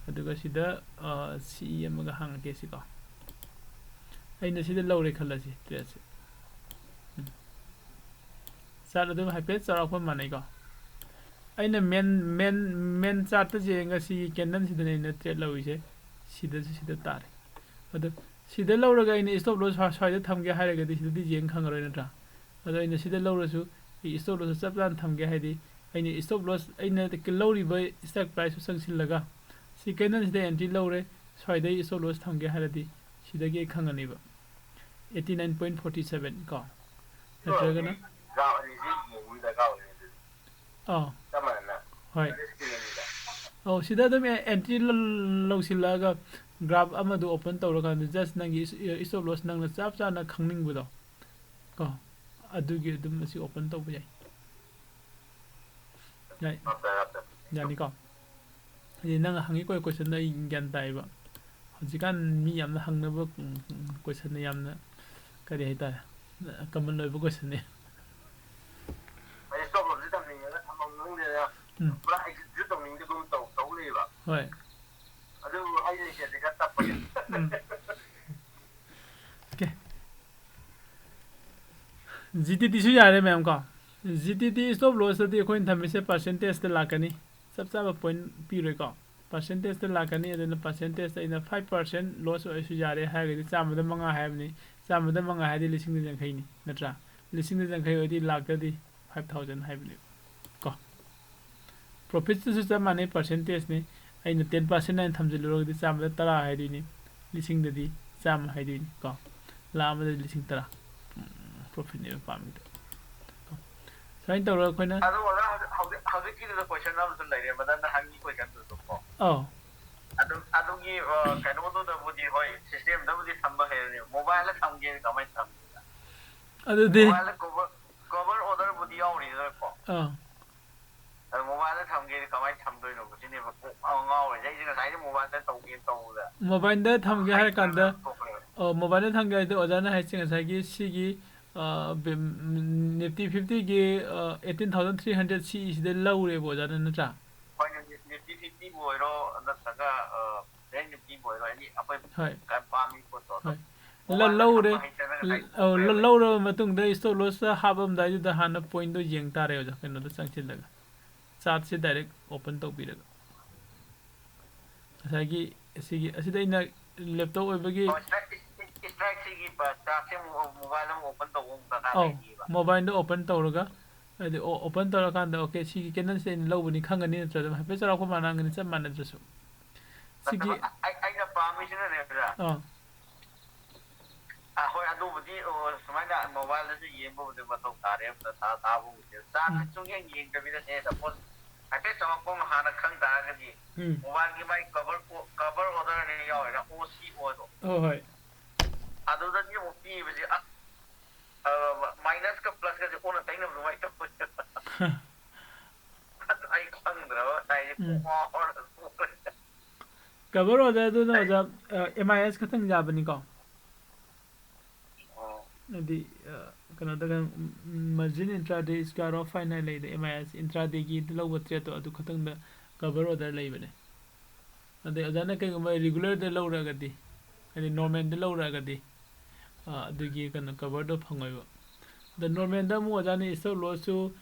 ꯑꯗꯨꯒ ꯁꯤꯗ, ꯑ, C E ꯑꯃꯒ ꯍꯥꯡꯉꯛꯀꯦ ꯁꯤꯀꯣ꯫ ꯑꯩꯅ ꯁꯤꯗ ꯂꯧꯔꯦ ꯈꯜꯂꯁꯤ tradeꯁꯦ꯫ ꯎꯝ꯫ Chart ꯑꯗꯨꯝ ꯍꯥꯏꯐꯦꯠ ꯆꯥꯎꯔꯥꯛꯄ ꯃꯥꯟꯅꯩꯀꯣ꯫ ꯑꯩꯅ ꯃꯦꯟ ꯃꯦꯟ ꯃꯦꯟ ꯆꯥꯔꯠꯇ ꯌꯦꯡꯉꯒ ꯁꯤꯒꯤ ꯀꯦꯟꯗꯜꯁꯤꯗꯅꯦ ꯑꯩꯅ ꯇ꯭ꯔꯦꯠ ꯂꯧꯔꯤꯁꯦ꯫ ꯁꯤꯗꯁꯨ ꯁꯤꯗ ꯇꯥꯔꯦ꯫ ꯑꯗꯣ ꯁꯤꯗ ꯂꯧꯔꯒ ꯑꯩꯅ ꯏꯁꯇꯣꯞ ꯂꯣꯁ ꯁ꯭ꯋꯥꯏꯗ ꯊꯝꯒꯦ ꯍꯥꯏꯔꯒꯗꯤ ꯁꯤꯗꯗꯤ ꯌꯦꯡ ꯈꯪꯉꯔꯣꯏ, ꯅꯠꯇ꯭ꯔꯥ? ꯑꯗꯣ ꯑꯩꯅ ꯁꯤꯗ ꯂꯧꯔꯁꯨ ꯑꯩ ꯏꯁꯇꯣꯞ ꯂꯣꯁꯇ ꯆꯞ ꯆꯥꯅ ꯊꯝꯒꯦ ꯍꯥꯏꯗꯤ ꯑꯩꯅ ꯏꯁꯇꯣꯞ ꯂꯣꯁ ꯑꯩꯅ ꯂꯧꯔꯤꯕ ꯏꯁꯇ꯭ꯔꯥꯏꯛ ꯄ꯭ꯔꯥꯏꯁꯇꯨ ꯆꯪꯁꯤꯜꯂꯒ ꯁꯤ ꯀꯦꯟꯗꯜꯁꯤꯗ ꯑꯦꯟꯇ꯭ꯔꯤ ꯂꯧꯔꯦ, ꯁ꯭ꯋꯥꯏꯗꯩ ꯏꯁꯇꯣꯞ ꯂꯣꯁ ꯊꯝꯒꯦ ꯍꯥꯏꯔꯗꯤ ꯁꯤꯗꯒꯤ ꯑꯩ ꯈꯪꯉꯅꯦꯕ꯫ Eighty nine point forty seven ꯀꯣ, ꯅꯠꯇ꯭ꯔꯒꯅ ꯑꯥ꯫ ꯍꯣꯏ꯫ ꯑꯧ, ꯁꯤꯗ ꯑꯗꯨꯝ ꯑꯦ-, ꯑꯦꯟꯇ꯭ꯔꯤ ꯂ-, ꯂꯧꯁꯤꯜꯂꯛꯑꯒ ꯒ꯭ꯔꯥꯐ ꯑꯃꯗꯣ ꯑꯣꯄꯟ ꯇꯧꯔꯀꯥꯟꯗ just ꯅꯪꯒꯤ ꯏꯁ-, ꯏꯁꯇꯣꯞ ꯂꯣꯁ ꯅꯪꯅ ꯆꯞ ꯆꯥꯅ ꯈꯪꯅꯤꯡꯕꯗꯣ ꯀꯣ, ꯑꯗꯨꯒꯤ ꯑꯗꯨꯝ ꯑꯁꯤ ꯑꯣꯄꯟ ꯇꯧꯕ ꯌꯥꯏ꯫ ꯌꯥꯏ꯫ ꯌꯥꯅꯤꯀꯣ? ꯍꯥꯏꯗꯤ ꯅꯪ ꯍꯪꯉꯤ ꯀꯣꯏ ꯀꯣꯏꯁꯟꯗꯣ ꯑꯩ ꯒ꯭ꯌꯥꯟ ꯇꯥꯏꯌꯦꯕ꯫ ꯍꯧꯖꯤꯛꯀꯥꯟ ꯃꯤ ꯌꯥꯝꯅ ꯍꯪꯅꯕ, ꯎꯝ, ꯎꯝ, ꯀꯣꯏꯁꯟꯅꯦ, ꯌꯥꯝꯅ ꯀꯔꯤ ꯍꯥꯏꯇꯥꯔꯦ, ꯀꯃꯟ ꯑꯣꯏꯕ ꯀꯣꯏꯁꯟꯅꯦ꯫ ꯑꯩ ꯏꯁꯇꯣꯞ ꯂꯣꯁꯁꯤ ꯊꯝꯅꯤꯡꯉꯦꯅ ꯊꯝꯐꯝ ꯈꯪꯗꯦꯅ ꯎꯝ꯫ ꯄꯨꯔꯥ ꯑꯦꯛꯖꯤꯠꯁꯨ ꯇꯧꯅꯤꯡꯗꯒꯨꯝ ꯇꯧ, ꯇꯧ ꯂꯩꯌꯦꯕ꯫ ꯍꯣꯏ꯫ ꯑꯗꯨ ꯑꯩ ꯂꯩꯇꯦ ꯈꯔ ꯇꯞꯄꯒꯤ꯫ ꯎꯝ꯫ ꯑꯣꯀꯦ꯫ ꯖꯤ ꯇꯤ ꯇꯤꯁꯨ ꯌꯥꯔꯦ ꯃꯌꯥꯝ ꯀꯣ꯫ ꯖꯤ ꯇꯤ ꯇꯤ ꯏꯁꯇꯣꯞ ꯂꯣꯁꯇꯗꯤ ꯑꯩꯈꯣꯏꯅ ꯊꯝꯃꯤꯁꯦ ꯄꯥꯔꯁꯦꯟꯇꯦꯖꯇ ꯂꯥꯛꯀꯅꯤ꯫ ꯆꯞ ꯆꯥꯕ ꯄꯣꯏꯟ ꯄꯤꯔꯣꯏꯀꯣ꯫ ꯄꯥꯔꯁꯦꯟꯇꯦꯖꯇ ꯂꯥꯛꯀꯅꯤ, ꯑꯗꯨꯅ ꯄꯥꯔꯁꯦꯟꯇꯦꯖꯇ ꯑꯩꯅ five percent loss ꯑꯣꯏꯔꯁꯨ ꯌꯥꯔꯦ ꯍꯥꯏꯔꯒꯗꯤ ꯆꯥꯝꯃꯗ ꯃꯉꯥ ꯍꯥꯏꯕꯅꯤ꯫ ꯆꯥꯝꯃꯗ ꯃꯉꯥ ꯍꯥꯏꯔꯗꯤ ꯂꯤꯁꯤꯡꯗ ꯌꯥꯡꯈꯩꯅꯤ, ꯅꯠꯇ꯭ꯔꯥ? ꯂꯤꯁꯤꯡꯗ ꯌꯥꯡꯈꯩ ꯑꯣꯏꯔꯗꯤ ꯂꯥꯛꯇꯗꯤ five thousand ꯍꯥꯏꯕꯅꯦꯕ ꯀꯣ꯫ ꯄ꯭ꯔꯣꯐꯤꯠꯇꯁꯨ ꯆꯞ ꯃꯥꯟꯅꯩ, ꯄꯥꯔꯁꯦꯟꯇꯦꯖꯅꯤ꯫ ꯑꯩꯅ ten percent ꯍꯥꯏꯅ ꯊꯝꯖꯤꯜꯂꯨꯔꯒꯗꯤ ꯆꯥꯝꯃꯗ ꯇꯔꯥ ꯍꯥꯏꯗꯣꯏꯅꯤ, ꯂꯤꯁꯤꯡꯗꯗꯤ ꯆꯥꯝꯃ ꯍꯥꯏꯗꯣꯏꯅꯤ ꯀꯣ꯫ ꯂꯥꯛ ꯑꯃꯗ ꯂꯤꯁꯤꯡ ꯇꯔꯥ, ꯎꯝ, ꯄ꯭ꯔꯣꯐꯤꯠꯅꯦꯕ ꯄꯥꯝꯃꯤꯗꯣ꯫ ꯁꯨꯃꯥꯏꯅ ꯇꯧꯔꯒ ꯑꯩꯈꯣꯏꯅ ꯑꯗꯣ ꯑꯣꯖꯥ, ꯍꯧꯖꯤꯛ, ꯍꯧꯖꯤꯛ, ꯍꯧꯖꯤꯛꯀꯤꯗꯨꯗ ꯀꯣꯏꯁꯟ ꯑꯃꯁꯨ ꯂꯩꯔꯦ, ꯃꯊꯪꯗ ꯍꯪꯉꯤ ꯀꯣꯏꯁꯟꯗꯨꯁꯨ ꯀꯣ꯫ ꯑꯧ꯫ ꯑꯗꯨꯝ ꯑꯗꯨꯒꯤ, ꯑ, ꯀꯩꯅꯣꯗꯨꯗꯕꯨꯗꯤ ꯍꯣꯏ, ꯁꯤꯁꯇꯦꯝꯗꯕꯨꯗꯤ ꯊꯝꯕ ꯍꯩꯔꯅꯤ, ꯃꯣꯕꯥꯏꯜꯗ ꯊꯝꯒꯦꯗꯤ ꯀꯃꯥꯏꯅ ꯊꯝꯗꯣꯏꯕ? ꯑꯗꯨꯗꯤ ꯃꯣꯕꯥꯏꯜꯗ ꯀꯣꯚꯔ, ꯀꯣꯚꯔ ꯑꯣꯔꯗꯔꯕꯨꯗꯤ ꯌꯥꯎꯔꯤꯗꯅꯀꯣ꯫ ꯑꯥ꯫ ꯑꯗꯣ ꯃꯣꯕꯥꯏꯜꯗ ꯊꯝꯒꯦꯗꯤ ꯀꯃꯥꯏꯅ ꯊꯝꯗꯣꯏꯅꯣ? ꯁꯤꯅꯦꯕ ꯀꯣꯛ ꯉꯥꯎ-, ꯉꯥꯎꯔꯤꯁꯦ꯫ ꯑꯩꯁꯦ ꯉꯁꯥꯏꯗꯩ ꯃꯣꯕꯥꯏꯜꯗ ꯇꯧꯒꯦꯅ ꯇꯧꯕꯗ ꯃꯣꯕꯥꯏꯜꯗ ꯊꯝꯒꯦ ꯍꯥꯏꯔ ꯀꯥꯟꯗ, ꯍꯩꯇꯗꯅ ꯇꯣꯛꯈ꯭ꯔꯦꯕ꯫ ꯑꯣ, ꯃꯣꯕꯥꯏꯜꯗ ꯊꯝꯒꯦ ꯍꯥꯏꯗꯤ ꯑꯣꯖꯥꯅ ꯍꯥꯏꯁꯦ ꯉꯁꯥꯏꯒꯤ ꯁꯤꯒꯤ, ꯑ, ꯕꯦꯝ-, Nifty fiftyꯒꯤ, ꯑ, eighteen thousand three hundred ꯁꯤꯁꯤꯗ ꯂꯧꯔꯦꯕ ꯑꯣꯖꯥꯅ, ꯅꯠꯇ꯭ꯔꯥ? ꯍꯣꯏꯅꯦ, Nifty fiftyꯕꯨ ꯑꯣꯏꯔꯣ, ꯅꯠꯇ꯭ꯔꯒ, ꯑ, Bank Niftyꯕꯨ ꯑꯣꯏꯔꯣ, ꯑꯦꯅꯤ ꯑꯩꯈꯣꯏ ꯍꯣꯏ꯫ ꯀ-, ꯄꯥꯝꯃꯤ ꯄꯣꯠꯇꯣ ꯑꯗꯣ ꯍꯣꯏ꯫ ꯂ-, ꯃꯣꯕꯥꯏꯜꯗ ꯂꯧꯔꯦ, ꯊꯝꯕ ꯍꯩꯇꯅ ꯉꯁꯥꯏ ꯂ-, ꯑꯧ, ꯂ-, ꯇꯣꯛꯈ꯭ꯔꯦꯕ ꯑꯩ꯫ ꯂꯧꯔꯕ ꯃꯇꯨꯡꯗ ꯏꯁꯇꯣꯞ ꯂꯣꯁꯇ ꯍꯥꯞꯄꯝꯗꯥꯏꯗꯨꯗ ꯍꯥꯟꯅ ꯄꯣꯏꯟꯗꯣ ꯌꯦꯡ ꯇꯥꯔꯦ ꯑꯣꯖꯥ, ꯀꯩꯅꯣꯗ ꯆꯪꯁꯤꯜꯂꯒ꯫ ꯆꯥꯠꯁꯦ ꯗꯥꯏꯔꯦꯛ ꯑꯣꯄꯟ ꯇꯧꯕꯤꯔꯒ, ꯉꯁꯥꯏꯒꯤ ꯑꯁꯤꯒꯤ, ꯑꯁꯤꯗ ꯑꯩꯅ ꯂꯦꯞꯇꯣꯞ ꯑꯣꯏꯕꯒꯤ ꯑꯣ, ꯁ꯭ꯇ꯭ꯔꯥꯏꯛ, ꯁ꯭ꯇ꯭ꯔꯥꯏꯛꯁꯤꯒꯤ ꯆꯥꯠꯁꯦ ꯑꯃꯨꯛ ꯃꯣꯕꯥꯏꯜꯗ ꯑꯃꯨꯛ ꯑꯣꯄꯟ ꯇꯧꯕ ꯑꯃꯨꯛ ꯗꯔꯀꯥꯔ ꯑꯧ ꯂꯩꯔꯤꯕ꯫ ꯃꯣꯕꯥꯏꯜꯗ ꯑꯣꯄꯟ ꯇꯧꯔꯒ, ꯍꯥꯏꯗꯤ ꯑꯣꯄꯟ ꯇꯧꯔꯀꯥꯟꯗ ꯑꯣꯀꯦ, ꯁꯤꯒꯤ ꯀꯦꯅꯦꯜꯁꯦ ꯑꯩꯅ ꯂꯧꯕꯅꯤ ꯈꯪꯒꯅꯤ ꯅꯠꯇ꯭ꯔꯥ? ꯑꯗꯨꯝ ꯍꯥꯏꯐꯦꯠ ꯆꯥꯎꯔꯥꯛꯄ ꯃꯥꯟꯅꯔꯝꯒꯅꯤ, ꯆꯞ ꯃꯥꯟꯅꯗ꯭ꯔꯁꯨ꯫ ꯁꯤꯒꯤ ꯅꯠꯇꯕ, ꯑꯩ, ꯑꯩꯅ ꯄꯥꯝꯃꯤꯁꯤꯅꯅꯦ ꯑꯣꯖꯥ꯫ ꯑꯥ ꯑ, ꯍꯣꯏ, ꯑꯗꯨꯕꯨꯗꯤ, ꯑꯣ, ꯁꯨꯃꯥꯏꯅ ꯃꯣꯕꯥꯏꯜꯗꯁꯨ ꯌꯦꯡꯕꯕꯨꯗꯤ ꯃꯊꯧ ꯇꯥꯔꯦ, ꯑꯝꯇ ꯊꯥ ꯊꯥꯕꯕꯨꯗꯤ꯫ ꯆꯥꯠꯁꯦ ꯎꯝ꯫ ꯁꯨꯡꯌꯦꯡ ꯌꯦꯡꯗꯕꯤꯗ, ꯁꯦ, ꯁꯄꯣꯁ, ꯍꯥꯏꯐꯦꯠ ꯆꯥꯎꯔꯥꯛꯄ ꯑꯃ ꯍꯥꯟꯅ ꯈꯪ ꯇꯥꯔꯒꯗꯤ, ꯎꯝ꯫ ꯃꯣꯕꯥꯏꯜꯒꯤ ꯃꯥꯏ ꯀꯚꯔ ꯀꯣ-, ꯀꯚꯔ ꯑꯣꯔꯗꯔꯅꯦ ꯌꯥꯎꯔꯦꯅ, ꯑꯣ ꯁꯤ ꯑꯣꯗꯣ꯫ ꯍꯣꯏ, ꯍꯣꯏ꯫ ꯑꯗꯨꯗꯒꯤ ꯑꯃꯨꯛ ꯄꯤꯕꯁꯦ, ꯑꯁ, ꯑ, ꯃꯥꯏꯅꯁꯀ ꯄ꯭ꯂꯁꯀꯁꯦ ꯑꯣꯟꯅ ꯇꯩꯅꯕ ꯑꯗꯨꯃꯥꯏꯅ ꯇꯧꯕꯅꯦ꯫ ꯑꯗꯨ ꯑꯩ ꯈꯪꯗ꯭ꯔꯕ ꯉꯁꯥꯏꯁꯦ, ꯎꯝ꯫ ꯄꯨꯡꯉꯥꯎ ꯉꯥꯎꯔꯒ ꯇꯣꯛꯈ꯭ꯔꯦ꯫ ꯀꯚꯔ ꯑꯣꯔꯗꯔꯗꯨꯅ ꯑꯩ ꯑꯣꯖꯥ, ꯑꯦꯝ ꯑꯥꯏ ꯑꯦꯁ ꯈꯛꯇꯪ ꯌꯥꯕꯅꯤꯀꯣ? ꯑꯣ꯫ ꯍꯥꯏꯗꯤ, ꯑ, ꯀꯩꯅꯣꯗ, margin intraday square of fine ꯍꯥꯏꯅ ꯂꯩꯗ, ꯑꯦꯝ ꯑꯥꯏ ꯑꯦꯁ ꯏꯟꯇ꯭ꯔꯥꯗꯦꯒꯤꯗ ꯂꯧꯕ ꯇ꯭ꯔꯦꯠꯇꯣ, ꯑꯗꯨ ꯈꯛꯇꯪꯗ ꯀꯚꯔ ꯑꯣꯔꯗꯔ ꯂꯩꯕꯅꯦ꯫ ꯑꯗꯩ ꯑꯣꯖꯥꯅ ꯀꯩꯒꯨꯝꯕ ꯔꯤꯒꯨꯂꯔꯗ ꯂꯧꯔꯒꯗꯤ, ꯍꯥꯏꯗꯤ ꯅꯣꯔꯃꯦꯜꯗ ꯂꯧꯔꯒꯗꯤ, ꯑ, ꯑꯗꯨꯒꯤ ꯀꯩꯅꯣ ꯀꯚꯔꯗꯣ ꯐꯪꯉꯣꯏꯕ꯫ ꯑꯗ ꯅꯣꯔꯃꯦꯜꯗ ꯑꯃꯨꯛ ꯑꯣꯖꯥꯅ ꯏꯁꯇꯣꯞ ꯂꯣꯁꯁꯨ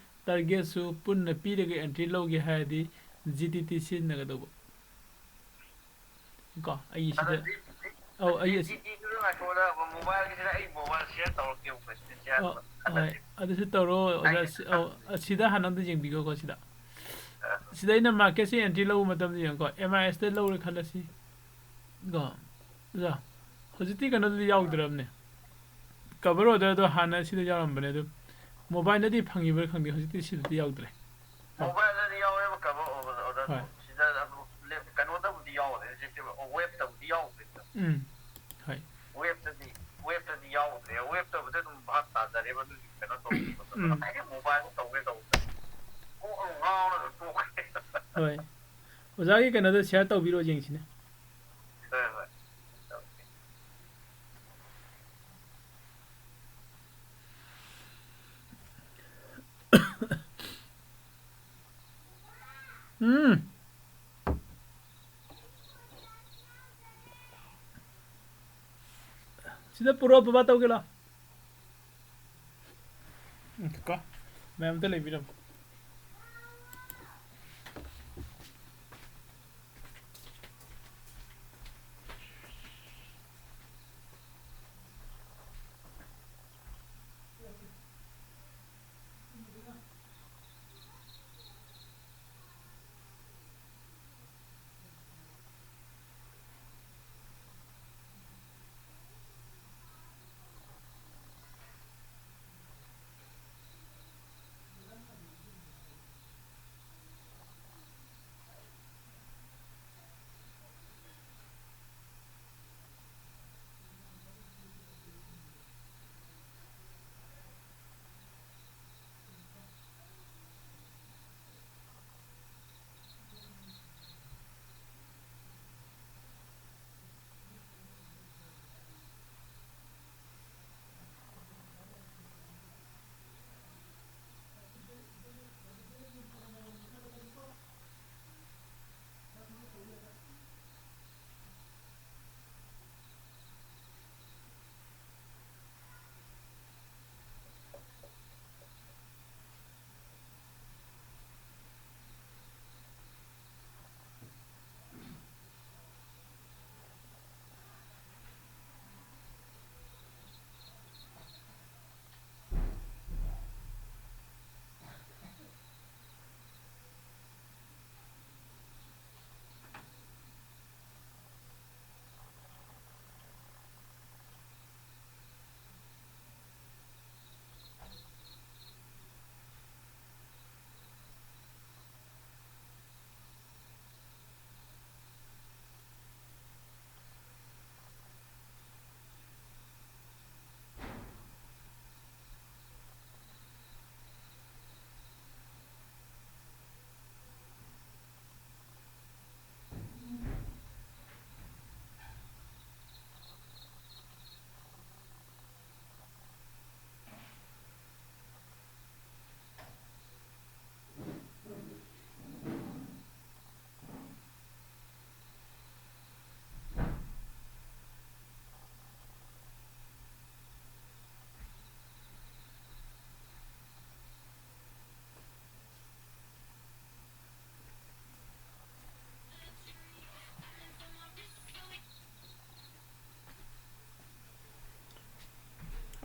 ꯇꯥꯔꯒꯦꯠꯁꯨ ꯄꯨꯟꯅ ꯄꯤꯔꯒ ꯑꯦꯟꯇ꯭ꯔꯤ ꯂꯧꯒꯦ ꯍꯥꯏꯔꯗꯤ, ꯖꯤ ꯇꯤ ꯇꯤ ꯁꯤꯖꯤꯟꯅꯒꯗꯧꯕ꯫ ꯀꯣ, ꯑꯩ ꯑꯗꯣ ꯁꯤꯗ, ꯖꯤ-, ꯖꯤ-, ꯑꯧ, ꯑꯩ ꯖꯤ-, ꯑꯁꯤ, ꯖꯤ ꯇꯤꯗꯨ ꯉꯥꯏꯈꯣꯗ, ꯃꯣꯕꯥꯏꯜꯒꯤꯁꯤꯗ ꯑꯩ ꯃꯣꯕꯥꯏꯜ ꯁꯤꯌꯔ ꯇꯧꯔꯛꯀꯦꯕꯀꯣ, ꯁꯤꯗ ꯁꯤꯌꯔ ꯑꯧ, ꯇꯧꯔ-, ꯍꯣꯏ, ꯍꯟꯗꯛꯁꯦ꯫ ꯑꯗꯨꯁꯨ ꯇꯧꯔꯣ ꯑꯣꯖꯥ꯫ ꯑꯩ ꯁꯤ-, ꯑꯧ, ꯑꯁꯤꯗ ꯍꯥꯟꯅ ꯑꯝꯇ ꯌꯦꯡꯕꯤꯈꯣꯀꯣ, ꯁꯤꯗ꯫ ꯁꯤꯗ ꯑꯩꯅ ꯃꯥꯔꯀꯦꯠꯁꯦ ꯑꯦꯟꯇ꯭ꯔꯤ ꯂꯧꯕ ꯃꯇꯝꯗ ꯌꯦꯡꯉꯨꯀꯣ, ꯑꯦꯝ ꯑꯥꯏ ꯑꯦꯁꯇ ꯂꯧꯔꯦ ꯈꯜꯂꯁꯤ꯫ ꯀꯣ, ꯑꯣꯖꯥ, ꯍꯧꯖꯤꯛꯇꯤ ꯀꯩꯅꯣꯗꯗꯤ ꯌꯥꯎꯗ꯭ꯔꯕꯅꯦ꯫ ꯀꯚꯔ ꯑꯣꯔꯗꯔꯗꯣ ꯍꯥꯟꯅ ꯁꯤꯗ ꯌꯥꯎꯔꯝꯕꯅꯦ, ꯑꯗꯨ ꯃꯣꯕꯥꯏꯜꯗꯗꯤ ꯐꯪꯉꯤꯕ꯭ꯔꯥ ꯈꯪꯗꯦ, ꯍꯧꯖꯤꯛꯇꯤ ꯁꯤꯗꯗꯤ ꯌꯥꯎꯗ꯭ꯔꯦ꯫ ꯃꯣꯕꯥꯏꯜꯗꯗꯤ ꯌꯥꯎꯋꯦꯕ ꯀꯚꯔ ꯑꯣꯔꯗꯔꯗꯣ꯫ ꯍꯣꯏ꯫ ꯁꯤꯗ ꯑꯗꯨ ꯂꯦꯞ-, ꯀꯩꯅꯣꯗꯕꯨꯗꯤ ꯌꯥꯎꯗ꯭ꯔꯦ, ꯍꯧꯖꯤꯛꯇꯤ ꯋꯦꯕꯇꯕꯨꯗꯤ ꯌꯥꯎꯗ꯭ꯔꯦ꯫ ꯎꯝ, ꯍꯣꯏ꯫ ꯋꯦꯕꯇꯗꯤ, ꯋꯦꯕꯇꯗꯤ ꯌꯥꯎꯗ꯭ꯔꯦ꯫ ꯋꯦꯕꯇꯕꯨꯗꯤ ꯑꯗꯨꯝ ꯚꯥꯞ ꯇꯥꯖꯔꯦꯕ, ꯑꯗꯨꯒꯤ ꯀꯩꯅꯣ ꯇꯧꯕ ꯈꯣꯠꯄꯗꯣ꯫ ꯎꯝ꯫ ꯉꯁꯥꯏꯒꯤ ꯃꯣꯕꯥꯏꯜꯗ ꯇꯧꯒꯦ ꯇꯧꯕꯗ ꯀꯣꯛ ꯑꯃ ꯉꯥꯎꯔꯒ ꯇꯣꯛꯈ꯭ꯔꯦ꯫ ꯍꯣꯏ꯫ ꯑꯣꯖꯥꯒꯤ ꯀꯩꯅꯣꯗꯣ ꯁꯤꯌꯔ ꯇꯧꯕꯤꯔꯣ ꯌꯦꯡꯁꯤꯅꯦ꯫ ꯍꯣꯏ, ꯍꯣꯏ꯫ ꯎꯝ꯫ ꯁꯤꯗ ꯄꯨꯔꯛꯑꯣ, ꯕꯕꯥ ꯇꯧꯒꯦ ꯂꯥꯎ꯫ ꯎꯝ, ꯀꯣ, ꯃꯌꯥꯝ ꯑꯝꯇ ꯂꯩꯕꯤꯔꯝꯃꯣ꯫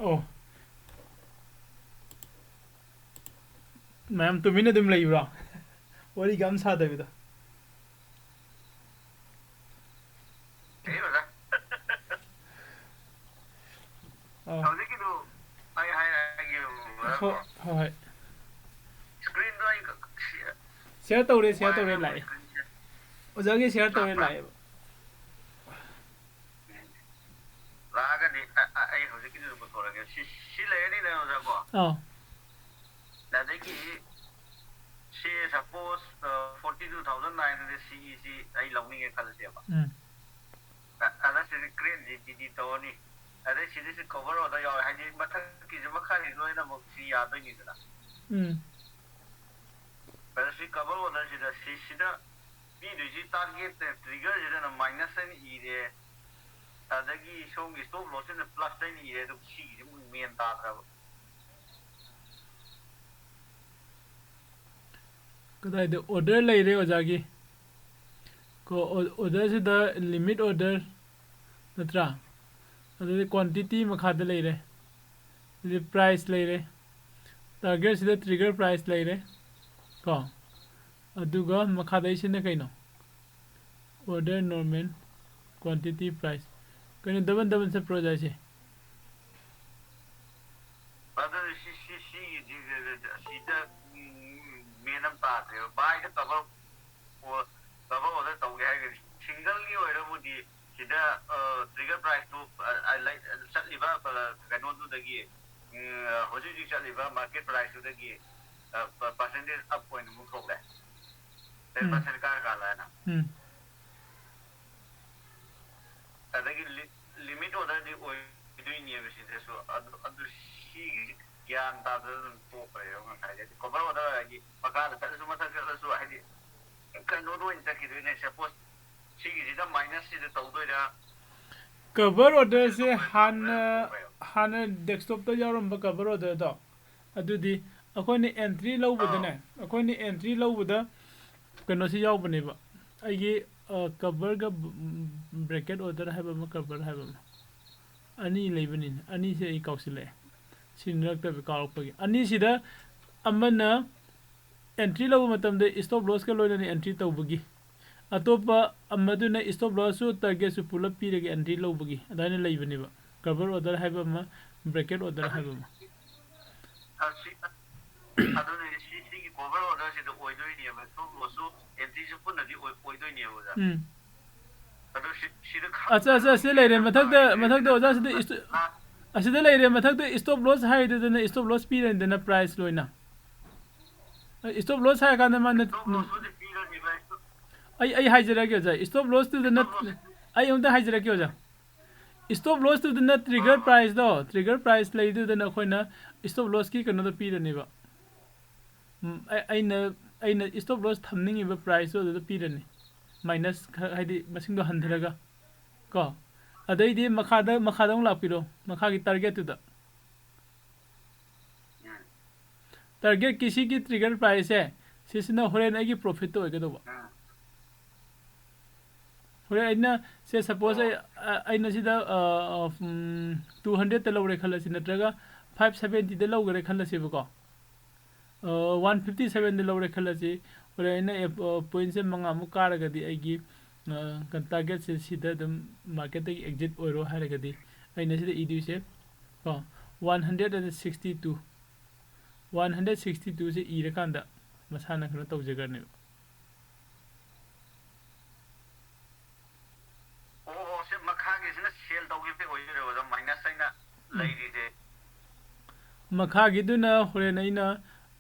ꯑꯣ, ꯃꯌꯥꯝ ꯇꯨꯃꯤꯟꯅ ꯑꯗꯨꯝ ꯂꯩꯕ꯭ꯔꯣ? ꯋꯥꯔꯤꯒ ꯑꯝ ꯁꯥꯗꯕꯤꯗ? ꯑꯦ ꯑꯣꯖꯥ, ꯑꯥ꯫ ꯍꯧꯖꯤꯛꯀꯤꯗꯨ ꯑꯩ ꯍꯥꯏꯔꯛꯑꯒꯦ, ꯑꯣꯖꯥ, ꯍꯣꯏ, ꯀꯣ꯫ ꯍꯣꯏ, ꯍꯣꯏ꯫ Screenꯗꯣ ꯑꯩ ꯀ-, ꯁꯤ-, share ꯇꯧꯔꯦ, share ꯇꯧꯔꯦ, ꯃꯣꯕꯥꯏꯜꯗ ꯂꯥꯛꯑꯦ꯫ Screenꯁꯦ ꯑꯣꯖꯥꯒꯤ share ꯇꯧꯔꯦ, ꯂꯥꯛꯄ꯭ꯔꯥ? ꯂꯥꯛꯑꯦꯕ꯫ ꯎꯝ꯫ ꯂꯥꯛꯑꯒꯗꯤ ꯑ-, ꯑ-, ꯑꯩ ꯍꯧꯖꯤꯛꯀꯤꯗꯨꯗ ꯄꯨꯊꯣꯔꯛꯑꯒꯦ꯫ ꯁꯤ, ꯁꯤ ꯂꯩꯔꯅꯤꯗꯅ, ꯑꯣꯖꯥ, ꯀꯣ? ꯑꯥꯎ꯫ ꯑꯗꯒꯤ ꯁꯤ suppose, ꯑ, forty two thousand nineꯗꯗꯤ ꯁꯤꯒꯤꯁꯤ ꯑꯩ ꯂꯧꯅꯤꯡꯉꯦ ꯈꯜꯂꯁꯦꯕ꯫ ꯎꯝ꯫ ꯑ-, ꯑꯗ ꯁꯤꯗꯤ craneꯁꯤ delete ꯇꯧꯔꯅꯤ꯫ ꯑꯗꯩ ꯁꯤꯗꯁꯨ cover order ꯌꯥꯎꯔꯦ꯫ ꯍꯥꯏꯗꯤ ꯃꯊꯛꯀꯤꯁꯨ ꯃꯈꯥꯒꯤ ꯂꯣꯏꯅꯃꯛ ꯁꯤ ꯌꯥꯗꯣꯏꯅꯤꯗꯅ꯫ ꯎꯝ꯫ ꯑꯗ ꯁꯤ cover orderꯁꯤꯗ ꯁꯤ, ꯁꯤꯗ ꯄꯤꯗꯣꯏꯁꯤ target triggerꯁꯤꯗꯅ minus ꯑꯅ ꯏꯔꯦ꯫ ꯑꯗꯒꯤ ꯁꯣꯝꯒꯤ stop lossꯁꯤꯅ plus ꯑꯅ ꯏꯔꯦ꯫ ꯑꯗꯨ ꯁꯤꯒꯤꯁꯤ ꯑꯃꯨꯛ ꯃꯦꯟ ꯇꯥꯗ꯭ꯔꯕ꯫ ꯀꯗꯥꯏꯗ order ꯂꯩꯔꯦ ꯑꯣꯖꯥꯒꯤ? ꯀꯣ, ꯑꯣ-, orderꯁꯤꯗ limit order ꯅꯠꯇ꯭ꯔꯥ? ꯑꯗꯨꯗꯤ quantity ꯃꯈꯥꯗ ꯂꯩꯔꯦ꯫ ꯑꯗꯨꯗꯤ price ꯂꯩꯔꯦ꯫ Targetꯁꯤꯗ trigger price ꯂꯩꯔꯦ꯫ ꯀꯣ? ꯑꯗꯨꯒ ꯃꯈꯥꯗꯩꯁꯤꯅ ꯀꯩꯅꯣ? Order normal quantity price꯫ ꯀꯩꯅꯣ double double ꯆꯠꯄ꯭ꯔꯣ ꯑꯣꯖꯥ ꯑꯩꯁꯦ? ꯑꯗꯨ ꯁꯤ, ꯁꯤ, ꯁꯤꯒꯤꯗꯤ, ꯁꯤꯗ, ꯎꯝ, ꯃꯦꯟ ꯑꯃ ꯇꯥꯗ꯭ꯔꯦꯕ꯫ Buyꯗ cover ꯑꯣ-, cover order ꯇꯧꯒꯦ ꯍꯥꯏꯔꯒꯗꯤ singleꯒꯤ ꯑꯣꯏꯔꯕꯨꯗꯤ ꯁꯤꯗ, ꯑ, trigger priceꯇꯨ, ꯑ, ꯑ, ꯂꯩ-, ꯆꯠꯂꯤꯕ, ꯑ, ꯀꯩꯅꯣꯗꯨꯗꯒꯤ, ꯎꯝ, ꯍꯧꯖꯤꯛ ꯍꯧꯖꯤꯛ ꯆꯠꯂꯤꯕ market priceꯇꯨꯗꯒꯤ, ꯑ, ꯄ-, percentage up ꯑꯣꯏꯅ ꯑꯃꯨꯛ ꯊꯣꯛꯂꯦ꯫ Ten ꯎꯝ꯫ Percent ꯀꯥꯔꯀꯥꯟꯗ ꯍꯥꯏꯅ꯫ ꯎꯝ꯫ ꯑꯗꯒꯤ ꯂꯤ-, limit orderꯗꯤ ꯑꯣꯏꯗꯣꯏꯅꯦꯕ ꯁꯤꯗꯁꯨ꯫ ꯑꯗꯨ, ꯑꯗꯨ ꯁꯤꯒꯤꯁꯤ ꯒ꯭ꯌꯥꯟ ꯇꯥꯗꯅ ꯑꯗꯨꯝ ꯇꯣꯛꯈ꯭ꯔꯦꯕ ꯉꯁꯥꯏꯗꯤ꯫ Cover order ꯍꯥꯏꯗꯤ ꯃꯈꯥꯗ ꯆꯠꯂꯁꯨ ꯃꯊꯛ ꯆꯠꯂꯁꯨ ꯍꯥꯏꯗꯤ ꯀꯩꯅꯣꯗ ꯑꯣꯏꯅ ꯆꯠꯈꯤꯗꯣꯏꯅꯦ꯫ Suppose ꯁꯤꯒꯤꯁꯤꯗ minusꯁꯤꯗ ꯇꯧꯗꯣꯏꯔꯥ? Cover orderꯁꯦ ꯁꯤꯗ ꯇꯧꯗꯣꯏꯔꯥ? ꯍꯥꯟꯅ, ꯇꯣꯛꯈ꯭ꯔꯦꯕ꯫ ꯍꯥꯟꯅ desktopꯇ ꯌꯥꯎꯔꯝꯕ cover orderꯗꯣ, ꯑꯗꯨꯗꯤ ꯑꯩꯈꯣꯏꯅ entry ꯂꯧꯕꯗꯅꯦ, ꯑꯥ꯫ ꯑꯩꯈꯣꯏꯅ entry ꯂꯧꯕꯗ ꯀꯩꯅꯣꯁꯤ ꯌꯥꯎꯕꯅꯦꯕ꯫ ꯑꯩꯒꯤ, ꯑ, coverꯒ ꯕ-, bracket order ꯍꯥꯏꯕ ꯑꯃ, cover ꯍꯥꯏꯕ ꯑꯃ꯫ ꯑꯅꯤ ꯂꯩꯕꯅꯤꯅꯦ, ꯑꯅꯤꯁꯦ ꯑꯩ ꯀꯥꯎꯁꯤꯜꯂꯛꯑꯦ, ꯁꯤꯟꯅꯔꯛꯇꯕ ꯀꯥꯎꯔꯛꯄꯒꯤ꯫ ꯑꯅꯤꯁꯤꯗ ꯑꯃꯅ entry ꯂꯧꯕ ꯃꯇꯝꯗ stop lossꯀ ꯂꯣꯏꯅꯅ entry ꯇꯧꯕꯒꯤ, ꯑꯇꯣꯞꯄ ꯑꯃꯗꯨꯅ stop lossꯁꯨ targetꯁꯨ ꯄꯨꯂꯞ ꯄꯤꯔꯒ entry ꯂꯧꯕꯒꯤ ꯑꯗꯨꯃꯥꯏꯅ ꯂꯩꯕꯅꯦꯕ꯫ Cover order ꯍꯥꯏꯕ ꯑꯃ, bracket order ꯍꯥꯏꯕ ꯑꯃ꯫ ꯑꯁꯤ ꯑꯗꯨꯅ ꯁꯤ ꯁꯤꯒꯤ cover orderꯁꯤꯗ ꯑꯣꯏꯗꯣꯏꯅꯦꯕ, stop lossꯁꯨ entryꯁꯨ ꯄꯨꯟꯅꯗꯤ ꯑꯣꯏ ꯑꯣꯏꯗꯣꯏꯅꯦꯕ ꯑꯣꯖꯥ꯫ ꯎꯝ꯫ ꯑꯗꯨ ꯁꯤ ꯁꯤꯗ ꯑꯠꯆꯥ, ꯑꯠꯆꯥ, ꯁꯤ ꯂꯩꯔꯦ꯫ ꯃꯊꯛꯇ, ꯃꯊꯛꯇ ꯑꯣꯖꯥ, ꯁꯤꯗ ꯏꯁꯇꯣ-, ꯑꯁꯤꯗ ꯂꯩꯔꯦ꯫ ꯃꯊꯛꯇ stop loss ꯍꯥꯏꯗꯨꯗꯅ stop loss ꯄꯤꯔꯅꯤꯗꯅ price ꯂꯣꯏꯅ꯫ Stop loss ꯍꯥꯏꯔꯀꯥꯟꯗ ꯃꯥꯅ, stop lossꯄꯨꯗꯤ ꯄꯤꯔꯅꯤꯕ, stop ꯑꯩ, ꯑꯩ ꯍꯥꯏꯖꯔꯛꯑꯒꯦ ꯑꯣꯖꯥ, stop lossꯇꯨꯗꯅ, ꯑꯩ ꯑꯃꯨꯛꯇ ꯍꯥꯏꯖꯔꯛꯀꯦ ꯑꯣꯖꯥ, stop lossꯇꯨꯗꯅ trigger priceꯗꯣ, trigger price ꯂꯩꯗꯨꯗꯅ ꯑꯩꯈꯣꯏꯅ stop lossꯀꯤ ꯀꯩꯅꯣꯗꯣ ꯄꯤꯔꯅꯦꯕ꯫ ꯎꯝ, ꯑꯩ-, ꯑꯩꯅ, ꯑꯩꯅ stop loss ꯊꯝꯅꯤꯡꯉꯤꯕ priceꯇꯣ ꯑꯗꯨꯗ ꯄꯤꯔꯅꯤ, minus ꯈꯔ, ꯍꯥꯏꯗꯤ ꯃꯁꯤꯡꯗꯣ ꯍꯟꯊꯔꯒ ꯀꯣ꯫ ꯑꯗꯩꯗꯤ ꯃꯈꯥꯗ, ꯃꯈꯥꯗ ꯑꯃꯨꯛ ꯂꯥꯛꯄꯤꯔꯣ, ꯃꯈꯥꯒꯤ targetꯇꯨꯗ꯫ Targetꯀꯤ ꯁꯤꯒꯤ trigger priceꯁꯦ, ꯁꯤꯁꯤꯅ ꯍꯣꯔꯦꯟ ꯑꯩꯒꯤ profitꯇ ꯑꯣꯏꯒꯗꯧꯕ꯫ ꯍꯣꯔꯦꯟ ꯑꯩꯅ ꯁꯦ, suppose ꯑꯩ, ꯑ, ꯑꯩꯅ ꯁꯤꯗ, ꯑ, ꯑ, ꯎꯝ, two hundredꯇ ꯂꯧꯔꯦ ꯈꯜꯂꯁꯤ, ꯅꯠꯇ꯭ꯔꯒ five seventyꯗ ꯂꯧꯈꯔꯦ ꯈꯜꯂꯁꯦꯕꯀꯣ꯫ ꯑ, one fifty sevenꯗ ꯂꯧꯔꯦ ꯈꯜꯂꯁꯤ꯫ ꯍꯣꯔꯦꯟ ꯑꯩꯅ ꯑꯦꯞ-, ꯑ, pointꯁꯦ ꯃꯉꯥꯃꯨꯛ ꯀꯥꯔꯒꯗꯤ ꯑꯩꯒꯤ, ꯑ, targetꯁꯦ ꯁꯤꯗ ꯑꯗꯨꯝ marketꯇꯒꯤ exit ꯑꯣꯏꯔꯣ ꯍꯥꯏꯔꯒꯗꯤ, ꯑꯩꯅ ꯁꯤꯗ ꯏꯗꯣꯏꯁꯦ ꯀꯣ, one hundred and sixty two, one hundred sixty twoꯁꯦ ꯏꯔꯀꯥꯟꯗ ꯃꯁꯥꯅ ꯀꯩꯅꯣ ꯇꯧꯖꯈ꯭ꯔꯅꯦꯕ꯫ ꯑꯣ, ꯑꯣ, ꯁꯤ ꯃꯈꯥꯒꯤꯁꯤꯅ sell ꯇꯧꯈꯤꯕꯩ ꯑꯣꯏꯗꯣꯏꯔꯣ ꯑꯣꯖꯥ, minus ꯑꯩꯅ ꯂꯩꯔꯤꯁꯦ? ꯃꯈꯥꯒꯤꯗꯨꯅ ꯍꯣꯔꯦꯟ ꯑꯩꯅ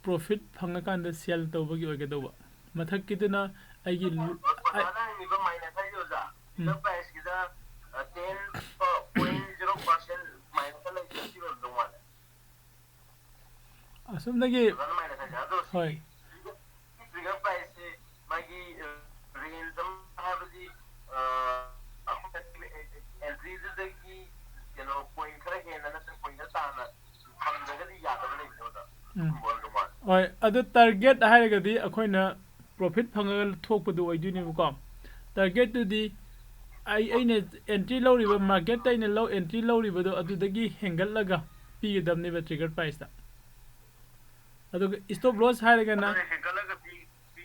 profit ꯐꯪꯉꯀꯥꯟꯗ sell ꯇꯧꯕꯒꯤ ꯑꯣꯏꯒꯗꯧꯕ꯫ ꯃꯊꯛꯀꯤꯗꯨꯅ ꯑꯩꯒꯤ ꯂꯨ-, ꯑꯩ- ꯑꯣꯖꯥꯅ ꯍꯪꯉꯤꯕ minus ꯍꯥꯏꯁꯦ ꯑꯣꯖꯥ, trigger priceꯀꯤꯗ, ꯑ, ten, ꯑ, point zero percent minusꯇ ꯂꯩꯕꯁꯤ ꯑꯣꯏꯔꯝꯗꯧ ꯃꯥꯜꯂꯦ꯫ ꯑꯁꯨꯝꯗꯒꯤ ꯑꯗꯨꯃꯥꯏꯅ ꯈꯟꯖꯩ꯫ ꯑꯗꯣ ꯍꯣꯏ꯫ ꯁꯤꯒꯤ trigger priceꯁꯦ ꯃꯥꯒꯤ, ꯑ, range ꯑꯃ ꯍꯥꯏꯕꯗꯤ, ꯑ, ꯑꯩꯈꯣꯏꯅ entryꯗꯨꯗꯒꯤ ꯀꯩꯅꯣ point ꯈꯔ ꯍꯦꯟꯅ ꯅꯠꯇ꯭ꯔꯒ point ꯈꯔ ꯇꯥꯅ ꯊꯝꯗ꯭ꯔꯒꯗꯤ ꯌꯥꯗꯕ ꯂꯩꯕꯅꯦ ꯑꯣꯖꯥ꯫ ꯎꯝ꯫ ꯑꯗꯨꯒꯨꯝꯕ ꯑꯣꯏꯔꯝꯗꯧ ꯃꯥꯜꯂꯦ꯫ ꯍꯣꯏ, ꯑꯗꯨ target ꯍꯥꯏꯔꯒꯗꯤ ꯑꯩꯈꯣꯏꯅ profit ꯐꯪꯉꯒ ꯊꯣꯛꯄꯗꯨ ꯑꯣꯏꯗꯣꯏꯅꯦꯕꯀꯣ꯫ Targetꯇꯨꯗꯤ ꯑꯩ ꯑꯩꯅ ꯑꯦꯟꯇ꯭ꯔꯤ ꯂꯧꯔꯤꯕ, ꯃꯥꯔꯀꯦꯠꯇ ꯑꯩꯅ ꯂꯧ ꯑꯦꯟꯇ꯭ꯔꯤ ꯂꯧꯔꯤꯕꯗꯣ ꯑꯗꯨꯗꯒꯤ ꯍꯦꯟꯒꯠꯂꯒ ꯄꯤꯒꯗꯕꯅꯦꯕ ꯇ꯭ꯔꯤꯒꯔ ꯄ꯭ꯔꯥꯏꯁꯇ꯫ ꯑꯗꯨꯒ ꯏꯁꯇꯣꯞ ꯂꯣꯁ ꯍꯥꯏꯔꯒꯅ ꯑꯗꯨꯅ ꯍꯦꯟꯒꯠꯂꯒ ꯄꯤ ꯄꯤ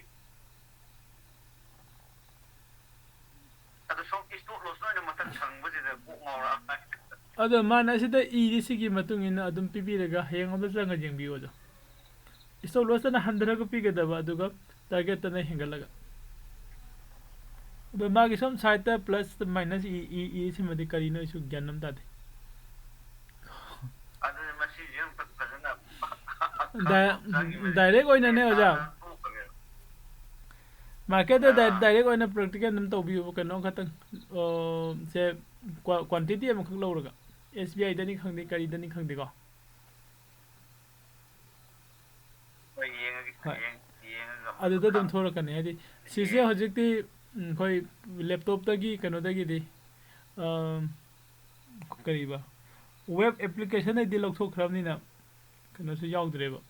ꯑꯗꯣ ꯁꯣꯝ ꯏꯁꯇꯣꯞ ꯂꯣꯁ ꯑꯣꯏꯅ ꯃꯊꯛ ꯊꯪꯕꯁꯤꯗ ꯀꯣꯛ ꯉꯥꯎꯔꯛꯑꯦ꯫ ꯑꯗꯣ ꯃꯥꯅ ꯑꯁꯤꯗ ꯏꯔꯤꯁꯤꯒꯤ ꯃꯇꯨꯡ ꯏꯟꯅ ꯑꯗꯨꯝ ꯄꯤꯕꯤꯔꯒ ꯍꯌꯦꯡ ꯑꯃꯨꯛꯇ ꯆꯪꯉ ꯌꯦꯡꯕꯤꯌꯣ ꯑꯗꯣ꯫ ꯏꯁꯇꯣꯞ ꯂꯣꯁꯇꯅ ꯍꯟꯊꯔꯒ ꯄꯤꯒꯗꯕ, ꯑꯗꯨꯒ ꯇꯥꯔꯒꯦꯠꯇꯅ ꯍꯦꯟꯒꯠꯂꯒ꯫ ꯑꯗꯣ ꯃꯥꯒꯤ ꯁꯨꯝ ꯁꯥꯏꯠꯇ plus minus E E E ꯁꯤꯃꯗꯤ ꯀꯔꯤꯅꯣ ꯑꯩꯁꯨ ꯒ꯭ꯌꯥꯟ ꯑꯃ ꯇꯥꯗꯦ꯫ ꯑꯗꯨꯅꯤ ꯃꯁꯤꯁꯦ ꯑꯝꯇ ꯐꯖꯅ ꯗꯥꯏ- ꯆꯪꯉꯤꯕꯅꯤ꯫ ꯗꯥꯏꯔꯦꯛ ꯑꯣꯏꯅꯅꯦ ꯑꯣꯖꯥ꯫ ꯇꯥꯟꯅ ꯊꯣꯛꯄꯅꯦꯕ꯫ ꯃꯥꯔꯀꯦꯠꯇ ꯗꯥꯏ- ꯑꯥ꯫ ꯗꯥꯏꯔꯦꯛ ꯑꯣꯏꯅ ꯄ꯭ꯔꯦꯛꯇꯤꯀꯦꯜ ꯑꯗꯨꯝ ꯇꯧꯕꯤꯌꯨꯕ, ꯀꯩꯅꯣ ꯈꯛꯇꯪ, ꯑꯣ, ꯁꯦ ꯀ꯭ꯋꯥ- ꯀ꯭ꯋꯥꯟꯇꯤꯇꯤ ꯑꯃꯈꯛ ꯂꯧꯔꯒ, ꯑꯦꯁ ꯕꯤ ꯑꯥꯏꯗꯅꯤ ꯈꯪꯗꯦ, ꯀꯔꯤꯗꯅꯤ ꯈꯪꯗꯦꯀꯣ꯫ ꯍꯣꯏ, ꯌꯦꯡꯉꯒꯦ꯫ ꯍꯣꯏ꯫ ꯌꯦꯡ- ꯌꯦꯡꯉꯒ ꯑꯗꯨꯗ ꯑꯗꯨꯝ ꯈꯪ- ꯊꯣꯛꯂꯛꯀꯅꯤ꯫ ꯍꯥꯏꯗꯤ ꯁꯤꯁꯦ ꯌꯦꯡ- ꯍꯧꯖꯤꯛꯇꯤ, ꯎꯝ, ꯑꯩꯈꯣꯏ ꯂꯦꯞꯇꯣꯞꯇꯒꯤ ꯀꯩꯅꯣꯗꯒꯤꯗꯤ, ꯑꯝ, ꯀꯔꯤꯕ, ꯋꯦꯕ ꯑꯦꯄ꯭ꯂꯤꯀꯦꯁꯟꯗꯩꯗꯤ ꯂꯧꯊꯣꯛꯈ꯭ꯔꯕꯅꯤꯅ ꯀꯩꯅꯣꯁꯨ ꯌꯥꯎꯗ꯭ꯔꯦꯕ꯫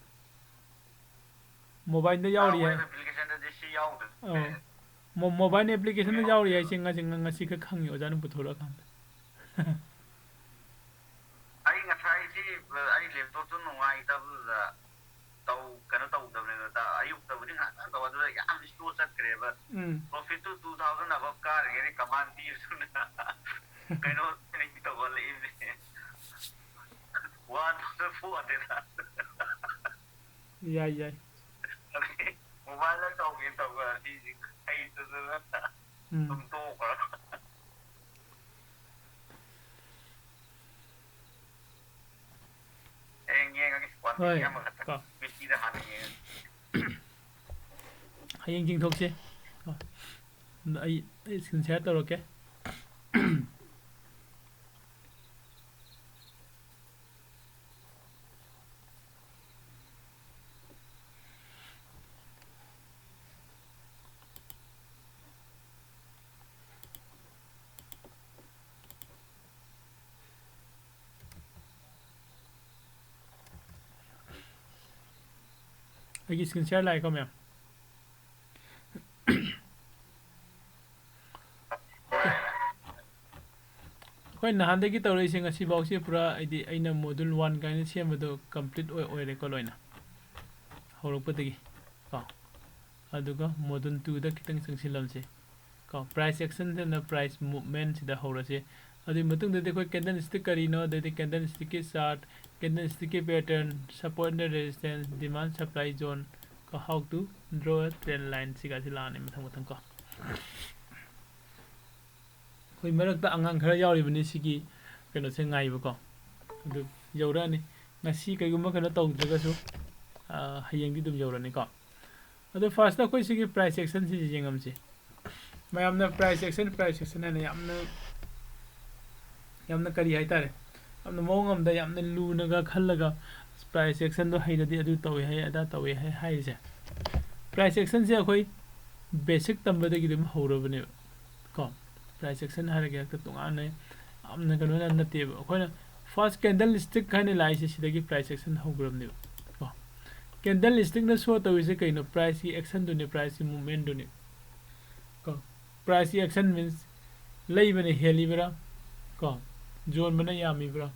ꯃꯣꯕꯥꯏꯜꯗ ꯑꯥ, ꯌꯥꯎꯔꯤ ꯍꯥꯏ꯫ ꯋꯦꯕ ꯑꯦꯄ꯭ꯂꯤꯀꯦꯁꯟꯗꯗꯤ ꯁꯤ ꯌꯥꯎꯗ꯭ꯔꯦ꯫ ꯑꯧ꯫ ꯃꯣ- ꯃꯣꯕꯥꯏꯜ ꯑꯦꯄ꯭ꯂꯤꯀꯦꯁꯟꯗ ꯌꯥꯎꯔꯤ ꯌꯥꯎꯗ꯭ꯔꯦꯕ꯫ ꯍꯥꯏꯁꯦ ꯉꯁꯤ, ꯉ- ꯉꯁꯤ ꯈꯛ ꯈꯪꯉꯤ ꯑꯣꯖꯥꯅ ꯄꯨꯊꯣꯔꯛꯑꯀꯥꯟꯗ꯫ ꯑꯩ ꯉꯁꯥꯏꯁꯤ, ꯑꯩ ꯂꯦꯞꯇꯣꯞꯇꯨ ꯅꯨꯡꯉꯥꯏꯇꯕꯗꯨꯗ ꯇꯧ-, ꯀꯩꯅꯣ ꯇꯧꯗꯕꯅꯦꯕ꯫ ꯇ-, ꯑꯌꯨꯛꯇꯕꯨꯗꯤ ꯉꯥꯛꯇꯪ ꯇꯧꯕ, ꯑꯗꯨꯗ ꯌꯥꯝ slow ꯆꯠꯈ꯭ꯔꯦꯕ꯫ ꯎꯝ꯫ Profitꯇꯨ two thousand above ꯀꯥꯔꯤꯉꯩꯗꯤ command ꯄꯤꯕꯗꯨꯅ ꯀꯩꯅꯣ ꯇꯧꯍꯜꯂꯛꯏꯕꯅꯦ꯫ One thousand four hundred꯫ ꯌꯥꯏ, ꯌꯥꯏ꯫ ꯃꯣꯕꯥꯏꯜꯗ ꯇꯧꯒꯦ ꯇꯧꯕ ꯑꯁꯤꯁꯤ ꯍꯩꯇꯗꯅ ꯎꯝ꯫ ꯑꯗꯨꯝ ꯇꯣꯛꯈ꯭ꯔꯕ꯫ ꯍꯌꯦꯡ ꯌꯦꯡꯉꯒꯦ꯫ ꯍꯣꯏ, ꯀꯣ꯫ ꯍꯥꯟꯅ ꯌꯦꯡꯉꯒꯦ꯫ ꯍꯌꯦꯡ ꯌꯦꯡꯊꯣꯛꯁꯦ꯫ ꯀꯣ꯫ ꯑꯩ, ꯑꯩ screen share ꯇꯧꯔꯛꯀꯦ꯫ ꯑꯩꯒꯤ screen share ꯂꯥꯛꯑꯦꯀꯣ, ꯃꯌꯥꯝ? ꯅꯍꯥꯟꯗꯒꯤ ꯇꯧꯔꯛꯏꯁꯦ ꯉꯁꯤꯐꯥꯎꯁꯦ ꯄꯨꯔꯥ ꯍꯥꯏꯗꯤ ꯑꯩꯅ module one ꯀꯥꯏꯅ ꯁꯦꯝꯕꯗꯣ complete ꯑꯣꯏ ꯑꯣꯏꯔꯦꯀꯣ ꯂꯣꯏꯅ ꯍꯧꯔꯛꯄꯗꯒꯤ ꯀꯣ꯫ ꯑꯗꯨꯒ module twoꯗ ꯈꯤꯇꯪ ꯆꯪꯁꯤꯜꯂꯝꯁꯦ ꯀꯣ꯫ Price actionꯗꯅ price movementꯁꯤꯗ ꯍꯧꯔꯁꯦ꯫ ꯑꯗꯨꯒꯤ ꯃꯇꯨꯡꯗꯗꯤ ꯑꯩꯈꯣꯏ candlestick ꯀꯔꯤꯅꯣ, ꯑꯗꯩꯗꯤ candlestickꯀꯤ chart, candlestickꯀꯤ pattern, support and resistance, demand supply zone ꯀꯣ, how to draw a trend line ꯁꯤꯒꯁꯤ ꯂꯥꯛꯑꯅꯤ ꯃꯊꯪ ꯃꯊꯪ ꯀꯣ꯫ ꯑꯩꯈꯣꯏ ꯃꯔꯛꯇ ꯑꯉꯥꯡ ꯈꯔ ꯌꯥꯎꯔꯤꯕꯅꯤ ꯁꯤꯒꯤ ꯀꯩꯅꯣꯁꯦ ꯉꯥꯏꯕꯀꯣ꯫ ꯑꯗꯨ ꯌꯧꯔꯛꯑꯅꯤ꯫ ꯉꯁꯤ ꯀꯩꯒꯨꯝꯕ ꯀꯩꯅꯣ ꯇꯧꯗ꯭ꯔꯒꯁꯨ, ꯑ, ꯍꯌꯦꯡꯗꯤ ꯑꯗꯨꯝ ꯌꯧꯔꯅꯤꯀꯣ꯫ ꯑꯗꯣ firstꯇ ꯑꯩꯈꯣꯏ ꯁꯤꯒꯤ price actionꯁꯤꯁꯨ ꯌꯦꯡꯉꯝꯁꯤ꯫ ꯃꯌꯥꯝꯅ price action, price action ꯍꯥꯏꯅ ꯌꯥꯝꯅ, ꯌꯥꯝꯅ ꯀꯔꯤ ꯍꯥꯏꯇꯥꯔꯦ, ꯌꯥꯝꯅ ꯃꯑꯣꯡ ꯑꯃꯗ ꯌꯥꯝꯅ ꯂꯨꯅꯒ ꯈꯜꯂꯒ price actionꯗꯣ ꯍꯩꯔꯗꯤ ꯑꯗꯨ ꯇꯧꯋꯦ ꯍꯥꯏ, ꯑꯗꯥ ꯇꯧꯋꯦ ꯍꯥꯏ ꯍꯥꯏꯔꯤꯁꯦ꯫ Price actionꯁꯦ ꯑꯩꯈꯣꯏ basic ꯇꯝꯕꯗꯒꯤ ꯑꯗꯨꯝ ꯍꯧꯔꯕꯅꯦꯕ ꯀꯣ꯫ Price action ꯍꯥꯏꯔꯒ ꯍꯦꯛꯇ ꯇꯣꯉꯥꯟꯅ ꯌꯥꯝꯅ ꯀꯩꯅꯣ ꯌꯥꯝ ꯅꯠꯇꯦꯕ꯫ ꯑꯩꯈꯣꯏꯅ first candlestick ꯍꯥꯏꯅ ꯂꯥꯛꯏꯁꯦ ꯁꯤꯗꯒꯤ price action ꯍꯧꯈ꯭ꯔꯕꯅꯦꯕ ꯀꯣ꯫ Candlestickꯅ show ꯇꯧꯔꯤꯁꯦ ꯀꯩꯅꯣ? Priceꯀꯤ actionꯗꯨꯅꯦ, priceꯀꯤ movementꯗꯨꯅꯦ ꯀꯣ꯫ Priceꯀꯤ action means ꯂꯩꯕꯅ ꯍꯦꯜꯂꯤꯕ꯭ꯔꯥ ꯀꯣ, ꯌꯣꯟꯕꯅ ꯌꯥꯝꯃꯤꯕ꯭ꯔꯥ,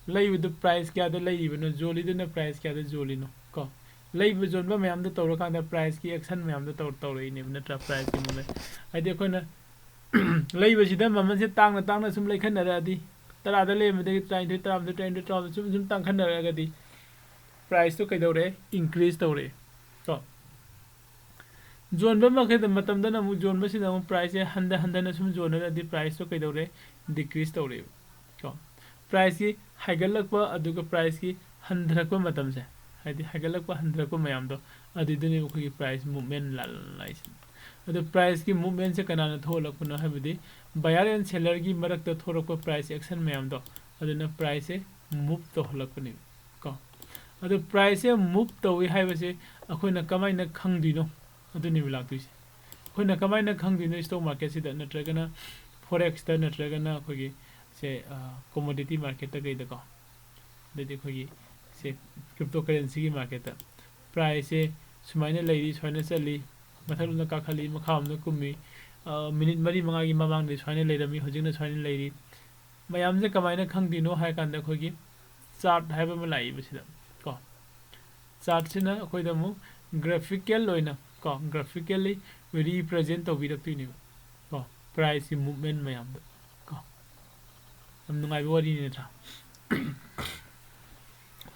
ꯂꯩꯕꯗꯨ price ꯀꯌꯥꯗ ꯂꯩꯔꯤꯕꯅꯣ, ꯌꯣꯜꯂꯤꯗꯨꯅ price ꯀꯌꯥꯗ ꯌꯣꯜꯂꯤꯅꯣ ꯀꯣ꯫ ꯂꯩꯕ ꯌꯣꯟꯕ ꯃꯌꯥꯝꯗꯣ ꯇꯧꯔꯀꯥꯟꯗ priceꯀꯤ action ꯃꯌꯥꯝꯗꯣ ꯇꯧ-, ꯇꯧꯔꯛꯏꯅꯦꯕ ꯅꯠꯇ꯭ꯔꯥ? Priceꯀꯤ movement ꯍꯥꯏꯗꯤ ꯑꯩꯈꯣꯏꯅ ꯂꯩꯕꯁꯤꯗ ꯃꯃꯜꯁꯦ ꯇꯥꯡꯅ ꯇꯥꯡꯅ ꯁꯨꯝ ꯂꯩꯈꯠꯅꯔꯛꯑꯗꯤ, ꯇꯔꯥꯗ ꯂꯩꯔꯝꯕꯗꯒꯤ ꯇꯔꯥꯅꯤꯊꯣꯏ, ꯇꯔꯥꯍꯨꯝꯗꯣꯏ, ꯇꯔꯥꯅꯤꯊꯣꯏ, ꯇꯔꯥꯍꯨꯝꯗꯣꯏ ꯁꯨꯝ ꯁꯨꯝ ꯇꯥꯡꯈꯠꯅꯔꯛꯑꯒꯗꯤ priceꯇꯣ ꯀꯩꯗꯧꯔꯦ? Increase ꯇꯧꯔꯦ ꯀꯣ꯫ ꯌꯣꯟꯕ ꯃꯈꯩꯗ ꯃꯇꯝꯗꯅ ꯑꯃꯨꯛ ꯌꯣꯟꯕꯁꯤꯅ ꯑꯃꯨꯛ priceꯁꯦ ꯍꯟꯊ-, ꯍꯟꯊꯅ ꯁꯨꯝ ꯌꯣꯟꯅꯔꯗꯤ priceꯇꯣ ꯀꯩꯗꯧꯔꯦ? Decrease ꯇꯧꯔꯦꯕ ꯀꯣ꯫ Priceꯀꯤ ꯍꯥꯏꯒꯠꯂꯛꯄ ꯑꯗꯨꯒ priceꯀꯤ ꯍꯟꯊꯔꯛꯄ ꯃꯇꯝꯁꯦ, ꯍꯥꯏꯗꯤ ꯍꯥꯏꯒꯠꯂꯛꯄ ꯍꯟꯊꯔꯛꯄ ꯃꯌꯥꯝꯗꯣ, ꯑꯗꯨꯏꯗꯨꯅꯦꯕ ꯑꯩꯈꯣꯏꯒꯤ price movement ꯂꯥꯛꯏꯁꯦ꯫ ꯑꯗꯣ priceꯀꯤ movementꯁꯦ ꯀꯅꯥꯅ ꯊꯣꯛꯍꯜꯂꯛꯄꯅꯣ ꯍꯥꯏꯕꯗꯤ buyer and sellerꯒꯤ ꯃꯔꯛꯇ ꯊꯣꯛꯂꯛꯄ price action ꯃꯌꯥꯝꯗꯣ, ꯑꯗꯨꯅ priceꯁꯦ move ꯇꯧꯍꯜꯂꯛꯄꯅꯦꯕ ꯀꯣ꯫ ꯑꯗꯣ priceꯁꯦ move ꯇꯧꯏ ꯍꯥꯏꯕꯁꯦ ꯑꯩꯈꯣꯏꯅ ꯀꯃꯥꯏꯅ ꯈꯪꯗꯣꯏꯅꯣ? ꯑꯗꯨꯅꯦꯕ ꯂꯥꯛꯇꯣꯏꯁꯦ꯫ ꯑꯩꯈꯣꯏꯅ ꯀꯃꯥꯏꯅ ꯈꯪꯗꯣꯏꯅꯣ stock marketꯁꯤꯗ ꯅꯠꯇ꯭ꯔꯒꯅ forexꯇ ꯅꯠꯇ꯭ꯔꯒꯅ ꯑꯩꯈꯣꯏꯒꯤ ꯁꯦ, ꯑ, commodity marketꯇ ꯀꯩꯗꯀꯣ? ꯑꯗꯩꯗꯤ ꯑꯩꯈꯣꯏꯒꯤ ꯁꯦ cryptocurrencyꯒꯤ marketꯇ priceꯁꯦ ꯁꯨꯃꯥꯏꯅ ꯂꯩꯔꯤ, ꯁꯨꯃꯥꯏꯅ ꯆꯠꯂꯤ, ꯃꯊꯛꯂꯣꯝꯗ ꯀꯥꯈꯠꯂꯤ, ꯃꯈꯥꯔꯣꯝꯗ ꯀꯨꯝꯃꯤ, ꯑ, minute ꯃꯔꯤ ꯃꯉꯥꯒꯤ ꯃꯃꯥꯡꯗꯗꯤ ꯁꯨꯃꯥꯏꯅ ꯂꯩꯔꯝꯃꯤ, ꯍꯧꯖꯤꯛꯅ ꯁꯨꯃꯥꯏꯅ ꯂꯩꯔꯤ, ꯃꯌꯥꯝꯁꯦ ꯀꯃꯥꯏꯅ ꯈꯪꯗꯣꯏꯅꯣ ꯍꯥꯏ ꯀꯥꯟꯗ ꯑꯩꯈꯣꯏꯒꯤ ꯆꯥꯔꯠ ꯍꯥꯏꯕ ꯑꯃ ꯂꯥꯛꯏꯕꯁꯤꯗ ꯀꯣ, ꯆꯥꯔꯠꯁꯤꯅ ꯑꯩꯈꯣꯏꯗ ꯑꯃꯨꯛ ꯒ꯭ꯔꯥꯐꯤꯀꯦꯜ ꯑꯣꯏꯅ ꯀꯣ, ꯒ꯭ꯔꯥꯐꯤꯀꯦꯜꯂꯤ ꯔꯤꯄ꯭ꯔꯖꯦꯟ ꯇꯧꯕꯤꯔꯛꯇꯣꯏꯅꯦꯕ ꯀꯣ, ꯄ꯭ꯔꯥꯏꯁꯀꯤ ꯃꯨꯞꯃꯦꯟ ꯃꯌꯥꯝꯗꯣ ꯀꯣ꯫ ꯌꯥꯝ ꯅꯨꯡꯉꯥꯏꯕ ꯋꯥꯔꯤꯅꯤ ꯅꯠꯇ꯭ꯔꯥ?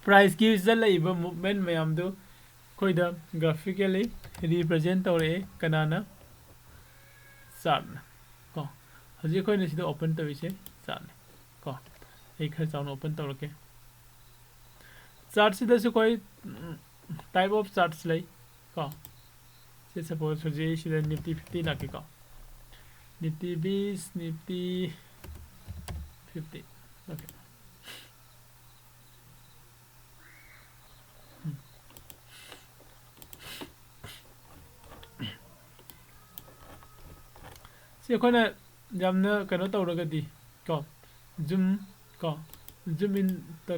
ꯄ꯭ꯔꯥꯏꯁꯀꯤ ꯆꯠꯂꯛꯏꯕ ꯃꯨꯞꯃꯦꯟ ꯃꯌꯥꯝꯗꯨ ꯑꯩꯈꯣꯏꯗ ꯒ꯭ꯔꯥꯐꯤꯀꯦꯜꯂꯤ ꯔꯤꯄ꯭ꯔꯖꯦꯟ ꯇꯧꯔꯛꯑꯦ꯫ ꯀꯅꯥꯅ? ꯆꯥꯔꯠꯅ ꯀꯣ꯫ ꯍꯧꯖꯤꯛ ꯑꯩꯈꯣꯏꯅ ꯁꯤꯗ ꯑꯣꯄꯟ ꯇꯧꯔꯤꯁꯦ ꯆꯥꯔꯠꯅꯤ ꯀꯣ꯫ ꯑꯩ ꯈꯔ ꯆꯥꯎꯅ ꯑꯣꯄꯟ ꯇꯧꯔꯛꯀꯦ꯫ ꯆꯥꯔꯠꯁꯤꯗꯁꯨ ꯑꯩꯈꯣꯏ ꯇꯥꯏꯞ ꯑꯣꯐ ꯆꯥꯔꯠꯁ ꯂꯩ ꯀꯣ꯫ ꯁꯤ ꯁꯄꯣꯁ ꯍꯧꯖꯤꯛ ꯁꯤꯗ ꯅꯤꯐꯇꯤ ꯐꯤꯐꯇꯤ ꯂꯥꯛꯀꯦꯀꯣ꯫ ꯅꯤꯐꯇꯤ ꯕꯤꯁ, ꯅꯤꯐꯇꯤ ꯐꯤꯐꯇꯤ꯫ ꯑꯣꯀꯦ꯫ ꯁꯤ ꯑꯩꯈꯣꯏꯅ ꯌꯥꯝꯅ ꯀꯩꯅꯣ ꯇꯧꯔꯒꯗꯤ ꯀꯣ, ꯖꯨꯝ ꯀꯣ, ꯖꯨꯝ ꯏꯟ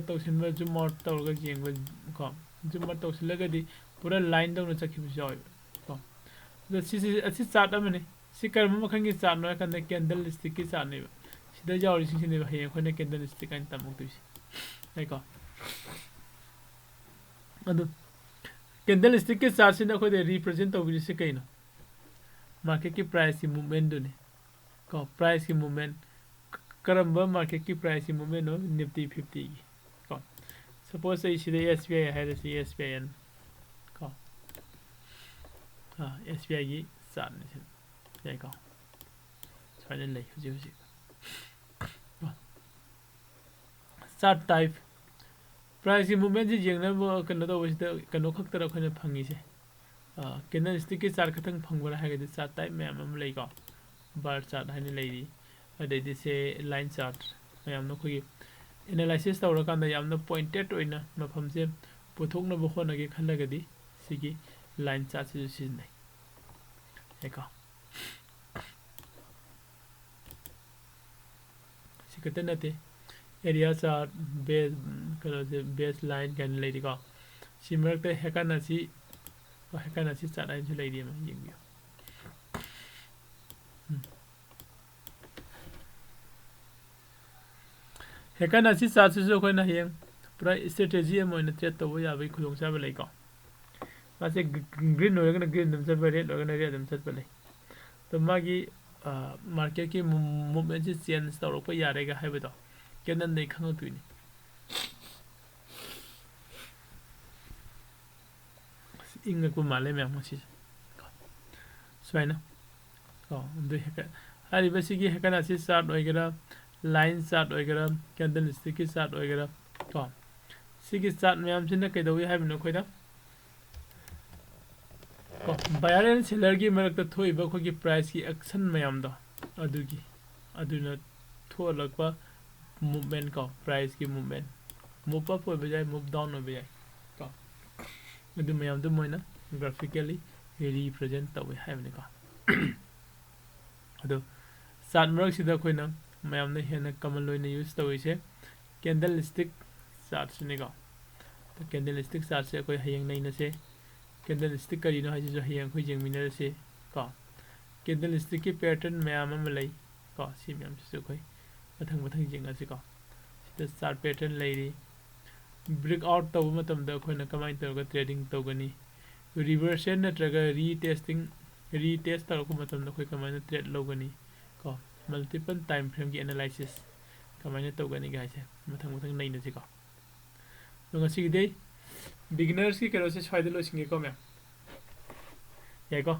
ꯇꯧꯁꯤꯟꯕ, ꯖꯨꯝ ꯑꯥꯎꯠ ꯇꯧꯔꯒ ꯌꯦꯡꯕ ꯀꯣ, ꯖꯨꯝ ꯑꯥꯎꯠ ꯇꯧꯁꯤꯜꯂꯒꯗꯤ ꯄꯨꯔꯥ ꯂꯥꯏꯟꯗꯧꯅ ꯆꯠꯈꯤꯕꯁꯨ ꯌꯥꯎꯋꯦꯕ ꯀꯣ꯫ ꯑꯗꯣ ꯁꯤꯁꯤ, ꯑꯁꯤ ꯆꯥꯔꯠ ꯑꯃꯅꯤ꯫ ꯁꯤ ꯀꯔꯝꯕ ꯃꯈꯜꯒꯤ ꯆꯥꯔꯠꯅꯣ ꯍꯥꯏ ꯀꯥꯟꯗ ꯀꯦꯟꯗꯜ ꯁ꯭ꯇꯤꯛꯀꯤ ꯆꯥꯔꯠꯅꯦꯕ꯫ ꯁꯤꯗ ꯌꯥꯎꯔꯤꯁꯤꯡꯁꯤꯅꯦꯕ ꯍꯌꯦꯡ ꯑꯩꯈꯣꯏꯅ ꯀꯦꯟꯗꯜ ꯁ꯭ꯇꯤꯛ ꯍꯥꯏꯅ ꯇꯝꯃꯛꯇꯣꯏꯁꯦ꯫ ꯌꯥꯏꯀꯣ? ꯑꯗꯨ ꯀꯦꯟꯗꯜ ꯁ꯭ꯇꯤꯛꯀꯤ ꯆꯥꯔꯠꯁꯤꯅ ꯑꯩꯈꯣꯏꯗ ꯔꯤꯄ꯭ꯔꯖꯦꯟ ꯇꯧꯕꯤꯔꯤꯁꯤ ꯀꯩꯅꯣ? ꯃꯥꯔꯀꯦꯠꯀꯤ ꯄ꯭ꯔꯥꯏꯁꯀꯤ ꯃꯨꯞꯃꯦꯟꯗꯨꯅꯤ ꯀꯣ꯫ ꯄ꯭ꯔꯥꯏꯁꯀꯤ ꯃꯨꯞꯃꯦꯟ, ꯀꯔꯝꯕ ꯃꯥꯔꯀꯦꯠꯀꯤ ꯄ꯭ꯔꯥꯏꯁꯀꯤ ꯃꯨꯞꯃꯦꯟꯅꯣ? ꯅꯤꯐꯇꯤ ꯐꯤꯐꯇꯤꯒꯤ ꯀꯣ꯫ ꯁꯄꯣꯁ ꯑꯩ ꯁꯤꯗ ꯑꯦꯁ ꯕꯤ ꯑꯥꯏ ꯍꯥꯏꯔꯁꯤ, ꯑꯦꯁ ꯕꯤ ꯑꯥꯏ ꯑꯦꯟ ꯀꯣ꯫ ꯑꯥ, ꯑꯦꯁ ꯕꯤ ꯑꯥꯏꯒꯤ ꯆꯥꯔꯠꯅꯤ ꯁꯤ꯫ ꯌꯥꯏꯀꯣ? ꯁꯨꯃꯥꯏꯅ ꯂꯩ ꯍꯧꯖꯤꯛ ꯍꯧꯖꯤꯛ꯫ Chart type. ꯄ꯭ꯔꯥꯏꯁꯀꯤ ꯃꯨꯞꯃꯦꯟꯁꯤ ꯌꯦꯡꯅꯕ ꯀꯩꯅꯣ ꯇꯧꯕꯁꯤꯗ ꯀꯩꯅꯣ ꯈꯛꯇꯔ ꯑꯩꯈꯣꯏꯅ ꯐꯪꯉꯤꯁꯦ? ꯀꯦꯟꯗꯜ ꯁ꯭ꯇꯤꯛꯀꯤ ꯆꯥꯔꯠ ꯈꯛꯇꯪ ꯐꯪꯕ꯭ꯔꯥ ꯍꯥꯏꯔꯒꯗꯤ ꯆꯥꯔꯠ ꯇꯥꯏꯞ ꯃꯌꯥꯝ ꯑꯃ ꯂꯩꯀꯣ꯫ ꯕꯥꯔ ꯆꯥꯔꯠ ꯍꯥꯏꯅ ꯂꯩꯔꯤ, ꯑꯗꯩꯗꯤ ꯁꯦ ꯂꯥꯏꯟ ꯆꯥꯔꯠ ꯃꯌꯥꯝꯅ ꯑꯩꯈꯣꯏꯒꯤ ꯑꯦꯅꯥꯂꯥꯏꯁꯤꯁ ꯇꯧꯔꯀꯥꯟꯗ ꯌꯥꯝꯅ ꯄꯣꯏꯟꯇꯦꯠ ꯑꯣꯏꯅ ꯃꯐꯝꯁꯦ ꯄꯨꯊꯣꯛꯅꯕ ꯍꯣꯠꯅꯒꯦ ꯈꯜꯂꯒꯗꯤ ꯁꯤꯒꯤ ꯂꯥꯏꯟ ꯆꯥꯔꯠꯁꯤꯁꯨ ꯁꯤꯖꯤꯟꯅꯩ꯫ ꯌꯥꯏꯀꯣ? ꯁꯤ ꯈꯛꯇ ꯅꯠꯇꯦ, ꯑꯦꯔꯤꯌꯥ ꯆꯥꯔꯠ, ꯕꯦꯁ, ꯀꯩꯅꯣꯁꯦ, ꯕꯦꯁ ꯂꯥꯏꯟ ꯀꯥꯏꯅ ꯂꯩꯔꯤꯀꯣ꯫ ꯁꯤ ꯃꯔꯛꯇ ꯍꯦꯀꯥꯅꯥꯁꯤ, ꯍꯦꯀꯥꯅꯥꯁꯤ ꯆꯥꯔꯠ ꯍꯥꯏꯅꯁꯨ ꯂꯩꯔꯤ ꯑꯃ ꯌꯦꯡꯕꯤꯌꯨ꯫ ꯎꯝ꯫ ꯍꯦꯀꯥꯅꯥꯁꯤ ꯆꯥꯔꯠꯁꯤꯁꯨ ꯑꯩꯈꯣꯏꯅ ꯍꯌꯦꯡ ꯄꯨꯔꯥ ꯏꯁꯇ꯭ꯔꯦꯇꯦꯖꯤ ꯑꯃ ꯑꯣꯏꯅ ꯇ꯭ꯔꯦꯠ ꯇꯧꯕ ꯌꯥꯕꯒꯤ ꯈꯨꯗꯣꯡꯆꯥꯕ ꯂꯩꯀꯣ꯫ ꯃꯥꯁꯦ ꯒ꯭ꯔꯤꯟ ꯑꯣꯏꯔꯒꯅ ꯒ꯭ꯔꯤꯟ ꯑꯗꯨꯝ ꯆꯠꯄ, ꯔꯦꯗ ꯑꯣꯏꯔꯒꯅ ꯔꯦꯗ ꯑꯗꯨꯝ ꯆꯠꯄ ꯂꯩ꯫ ꯑꯗꯣ ꯃꯥꯒꯤ ꯃꯥꯔꯀꯦꯠꯀꯤ ꯃꯨꯞꯃꯦꯟꯁꯦ ꯆꯦꯟꯖ ꯇꯧꯔꯛꯄ ꯌꯥꯔꯦꯒ ꯍꯥꯏꯕꯗꯣ ꯀꯦꯟꯗꯜꯗꯒꯤ ꯈꯪꯉꯛꯇꯣꯏꯅꯤ꯫ ꯑꯁ, ꯏꯪꯉꯛꯄ ꯃꯥꯜꯂꯦ ꯃꯌꯥꯝ ꯉꯁꯤꯁꯦ꯫ ꯀꯣ, ꯁꯨꯃꯥꯏꯅ꯫ ꯀꯣ, ꯑꯗꯨ ꯍꯦꯀ-, ꯍꯥꯏꯔꯤꯕꯁꯤꯒꯤ ꯍꯦꯀꯥꯅꯥꯁꯤ ꯆꯥꯔꯠ ꯑꯣꯏꯒꯦꯔꯥ, ꯂꯥꯏꯟ ꯆꯥꯔꯠ ꯑꯣꯏꯒꯦꯔꯥ, ꯀꯦꯟꯗꯜ ꯁ꯭ꯇꯤꯛꯀꯤ ꯆꯥꯔꯠ ꯑꯣꯏꯒꯦꯔꯥ, ꯀꯣ, ꯁꯤꯒꯤ ꯆꯥꯔꯠ ꯃꯌꯥꯝꯁꯤꯅ ꯀꯩꯗꯧꯏ ꯍꯥꯏꯕꯅꯣ ꯑꯩꯈꯣꯏꯗ? ꯀꯣ, ꯕꯥꯌꯔ ꯑꯦꯟ ꯁꯦꯂꯔꯒꯤ ꯃꯔꯛꯇ ꯊꯣꯛꯏꯕ ꯑꯩꯈꯣꯏꯒꯤ ꯄ꯭ꯔꯥꯏꯁꯀꯤ ꯑꯦꯛꯁꯟ ꯃꯌꯥꯝꯗꯣ, ꯑꯗꯨꯒꯤ, ꯑꯗꯨꯅ ꯊꯣꯛꯍꯜꯂꯛꯄ ꯃꯨꯞꯃꯦꯟ ꯀꯣ, ꯄ꯭ꯔꯥꯏꯁꯀꯤ ꯃꯨꯞꯃꯦꯟ꯫ ꯃꯨꯞ ꯑꯞ ꯑꯣꯏꯕ ꯌꯥꯏ, ꯃꯨꯞ ꯗꯥꯎꯟ ꯑꯣꯏꯕ ꯌꯥꯏ ꯀꯣ꯫ ꯑꯗꯨ ꯃꯌꯥꯝꯗꯨ ꯃꯣꯏꯅ ꯒ꯭ꯔꯥꯐꯤꯀꯦꯜꯂꯤ ꯔꯤꯄ꯭ꯔꯖꯦꯟ ꯇꯧꯏ ꯍꯥꯏꯕꯅꯤꯀꯣ꯫ ꯑꯗꯣ ꯆꯥꯔꯠ ꯃꯔꯛꯁꯤꯗ ꯑꯩꯈꯣꯏꯅ ꯃꯌꯥꯝꯅ ꯍꯦꯟꯅ ꯀꯃꯟ ꯑꯣꯏꯅ ꯌꯨꯁ ꯇꯧꯔꯤꯁꯦ ꯀꯦꯟꯗꯜ ꯁ꯭ꯇꯤꯛ ꯆꯥꯔꯠꯁꯤꯅꯤꯀꯣ꯫ ꯀꯦꯟꯗꯜ ꯁ꯭ꯇꯤꯛ ꯆꯥꯔꯠꯁꯦ ꯑꯩꯈꯣꯏ ꯍꯌꯦꯡ ꯅꯩꯅꯁꯦ꯫ ꯀꯦꯟꯗꯜ ꯁ꯭ꯇꯤꯛ ꯀꯔꯤꯅꯣ ꯍꯥꯏꯁꯤꯁꯨ ꯍꯌꯦꯡ ꯑꯩꯈꯣꯏ ꯌꯦꯡꯃꯤꯟꯅꯔꯁꯤ ꯀꯣ꯫ ꯀꯦꯟꯗꯜ ꯁ꯭ꯇꯤꯛꯀꯤ ꯄꯦꯇꯔꯟ ꯃꯌꯥꯝ ꯑꯃ ꯂꯩ ꯀꯣ꯫ ꯁꯤ ꯃꯌꯥꯝꯁꯤꯁꯨ ꯑꯩꯈꯣꯏ ꯃꯊꯪ ꯃꯊꯪ ꯌꯦꯡꯉꯁꯤꯀꯣ꯫ ꯁꯤꯗ ꯆꯥꯔꯠ ꯄꯦꯇꯔꯟ ꯂꯩꯔꯤ꯫ ꯕ꯭ꯔꯦꯛ ꯑꯥꯎꯠ ꯇꯧꯕ ꯃꯇꯝꯗ ꯑꯩꯈꯣꯏꯅ ꯀꯃꯥꯏꯅ ꯇꯧꯔꯒ ꯇ꯭ꯔꯦꯗꯤꯡ ꯇꯧꯒꯅꯤ? ꯔꯤꯚꯔꯁꯦꯜ ꯅꯠꯇ꯭ꯔꯒ ꯔꯤꯇꯦꯁꯇꯤꯡ, ꯔꯤꯇꯦꯁ ꯇꯧꯔꯛꯄ ꯃꯇꯝꯗ ꯑꯩꯈꯣꯏ ꯀꯃꯥꯏꯅ ꯇ꯭ꯔꯦꯗ ꯂꯧꯒꯅꯤ ꯀꯣ? ꯃꯜꯇꯤꯄꯜ ꯇꯥꯏꯝ ꯐ꯭ꯔꯦꯝꯒꯤ ꯑꯦꯅꯥꯂꯥꯏꯁꯤꯁ ꯀꯃꯥꯏꯅ ꯇꯧꯒꯅꯤꯒ ꯍꯥꯏꯁꯦ ꯃꯊꯪ ꯃꯊꯪ ꯅꯩꯅꯁꯤꯀꯣ꯫ ꯑꯗꯣ ꯉꯁꯤꯒꯤꯗꯤ ꯕꯤꯒꯤꯅꯔꯁꯀꯤ ꯀꯩꯅꯣꯁꯦ ꯁ꯭ꯋꯥꯏꯗ ꯂꯣꯏꯁꯤꯟꯒꯦꯀꯣ ꯃꯦꯝ꯫ ꯌꯥꯏꯀꯣ?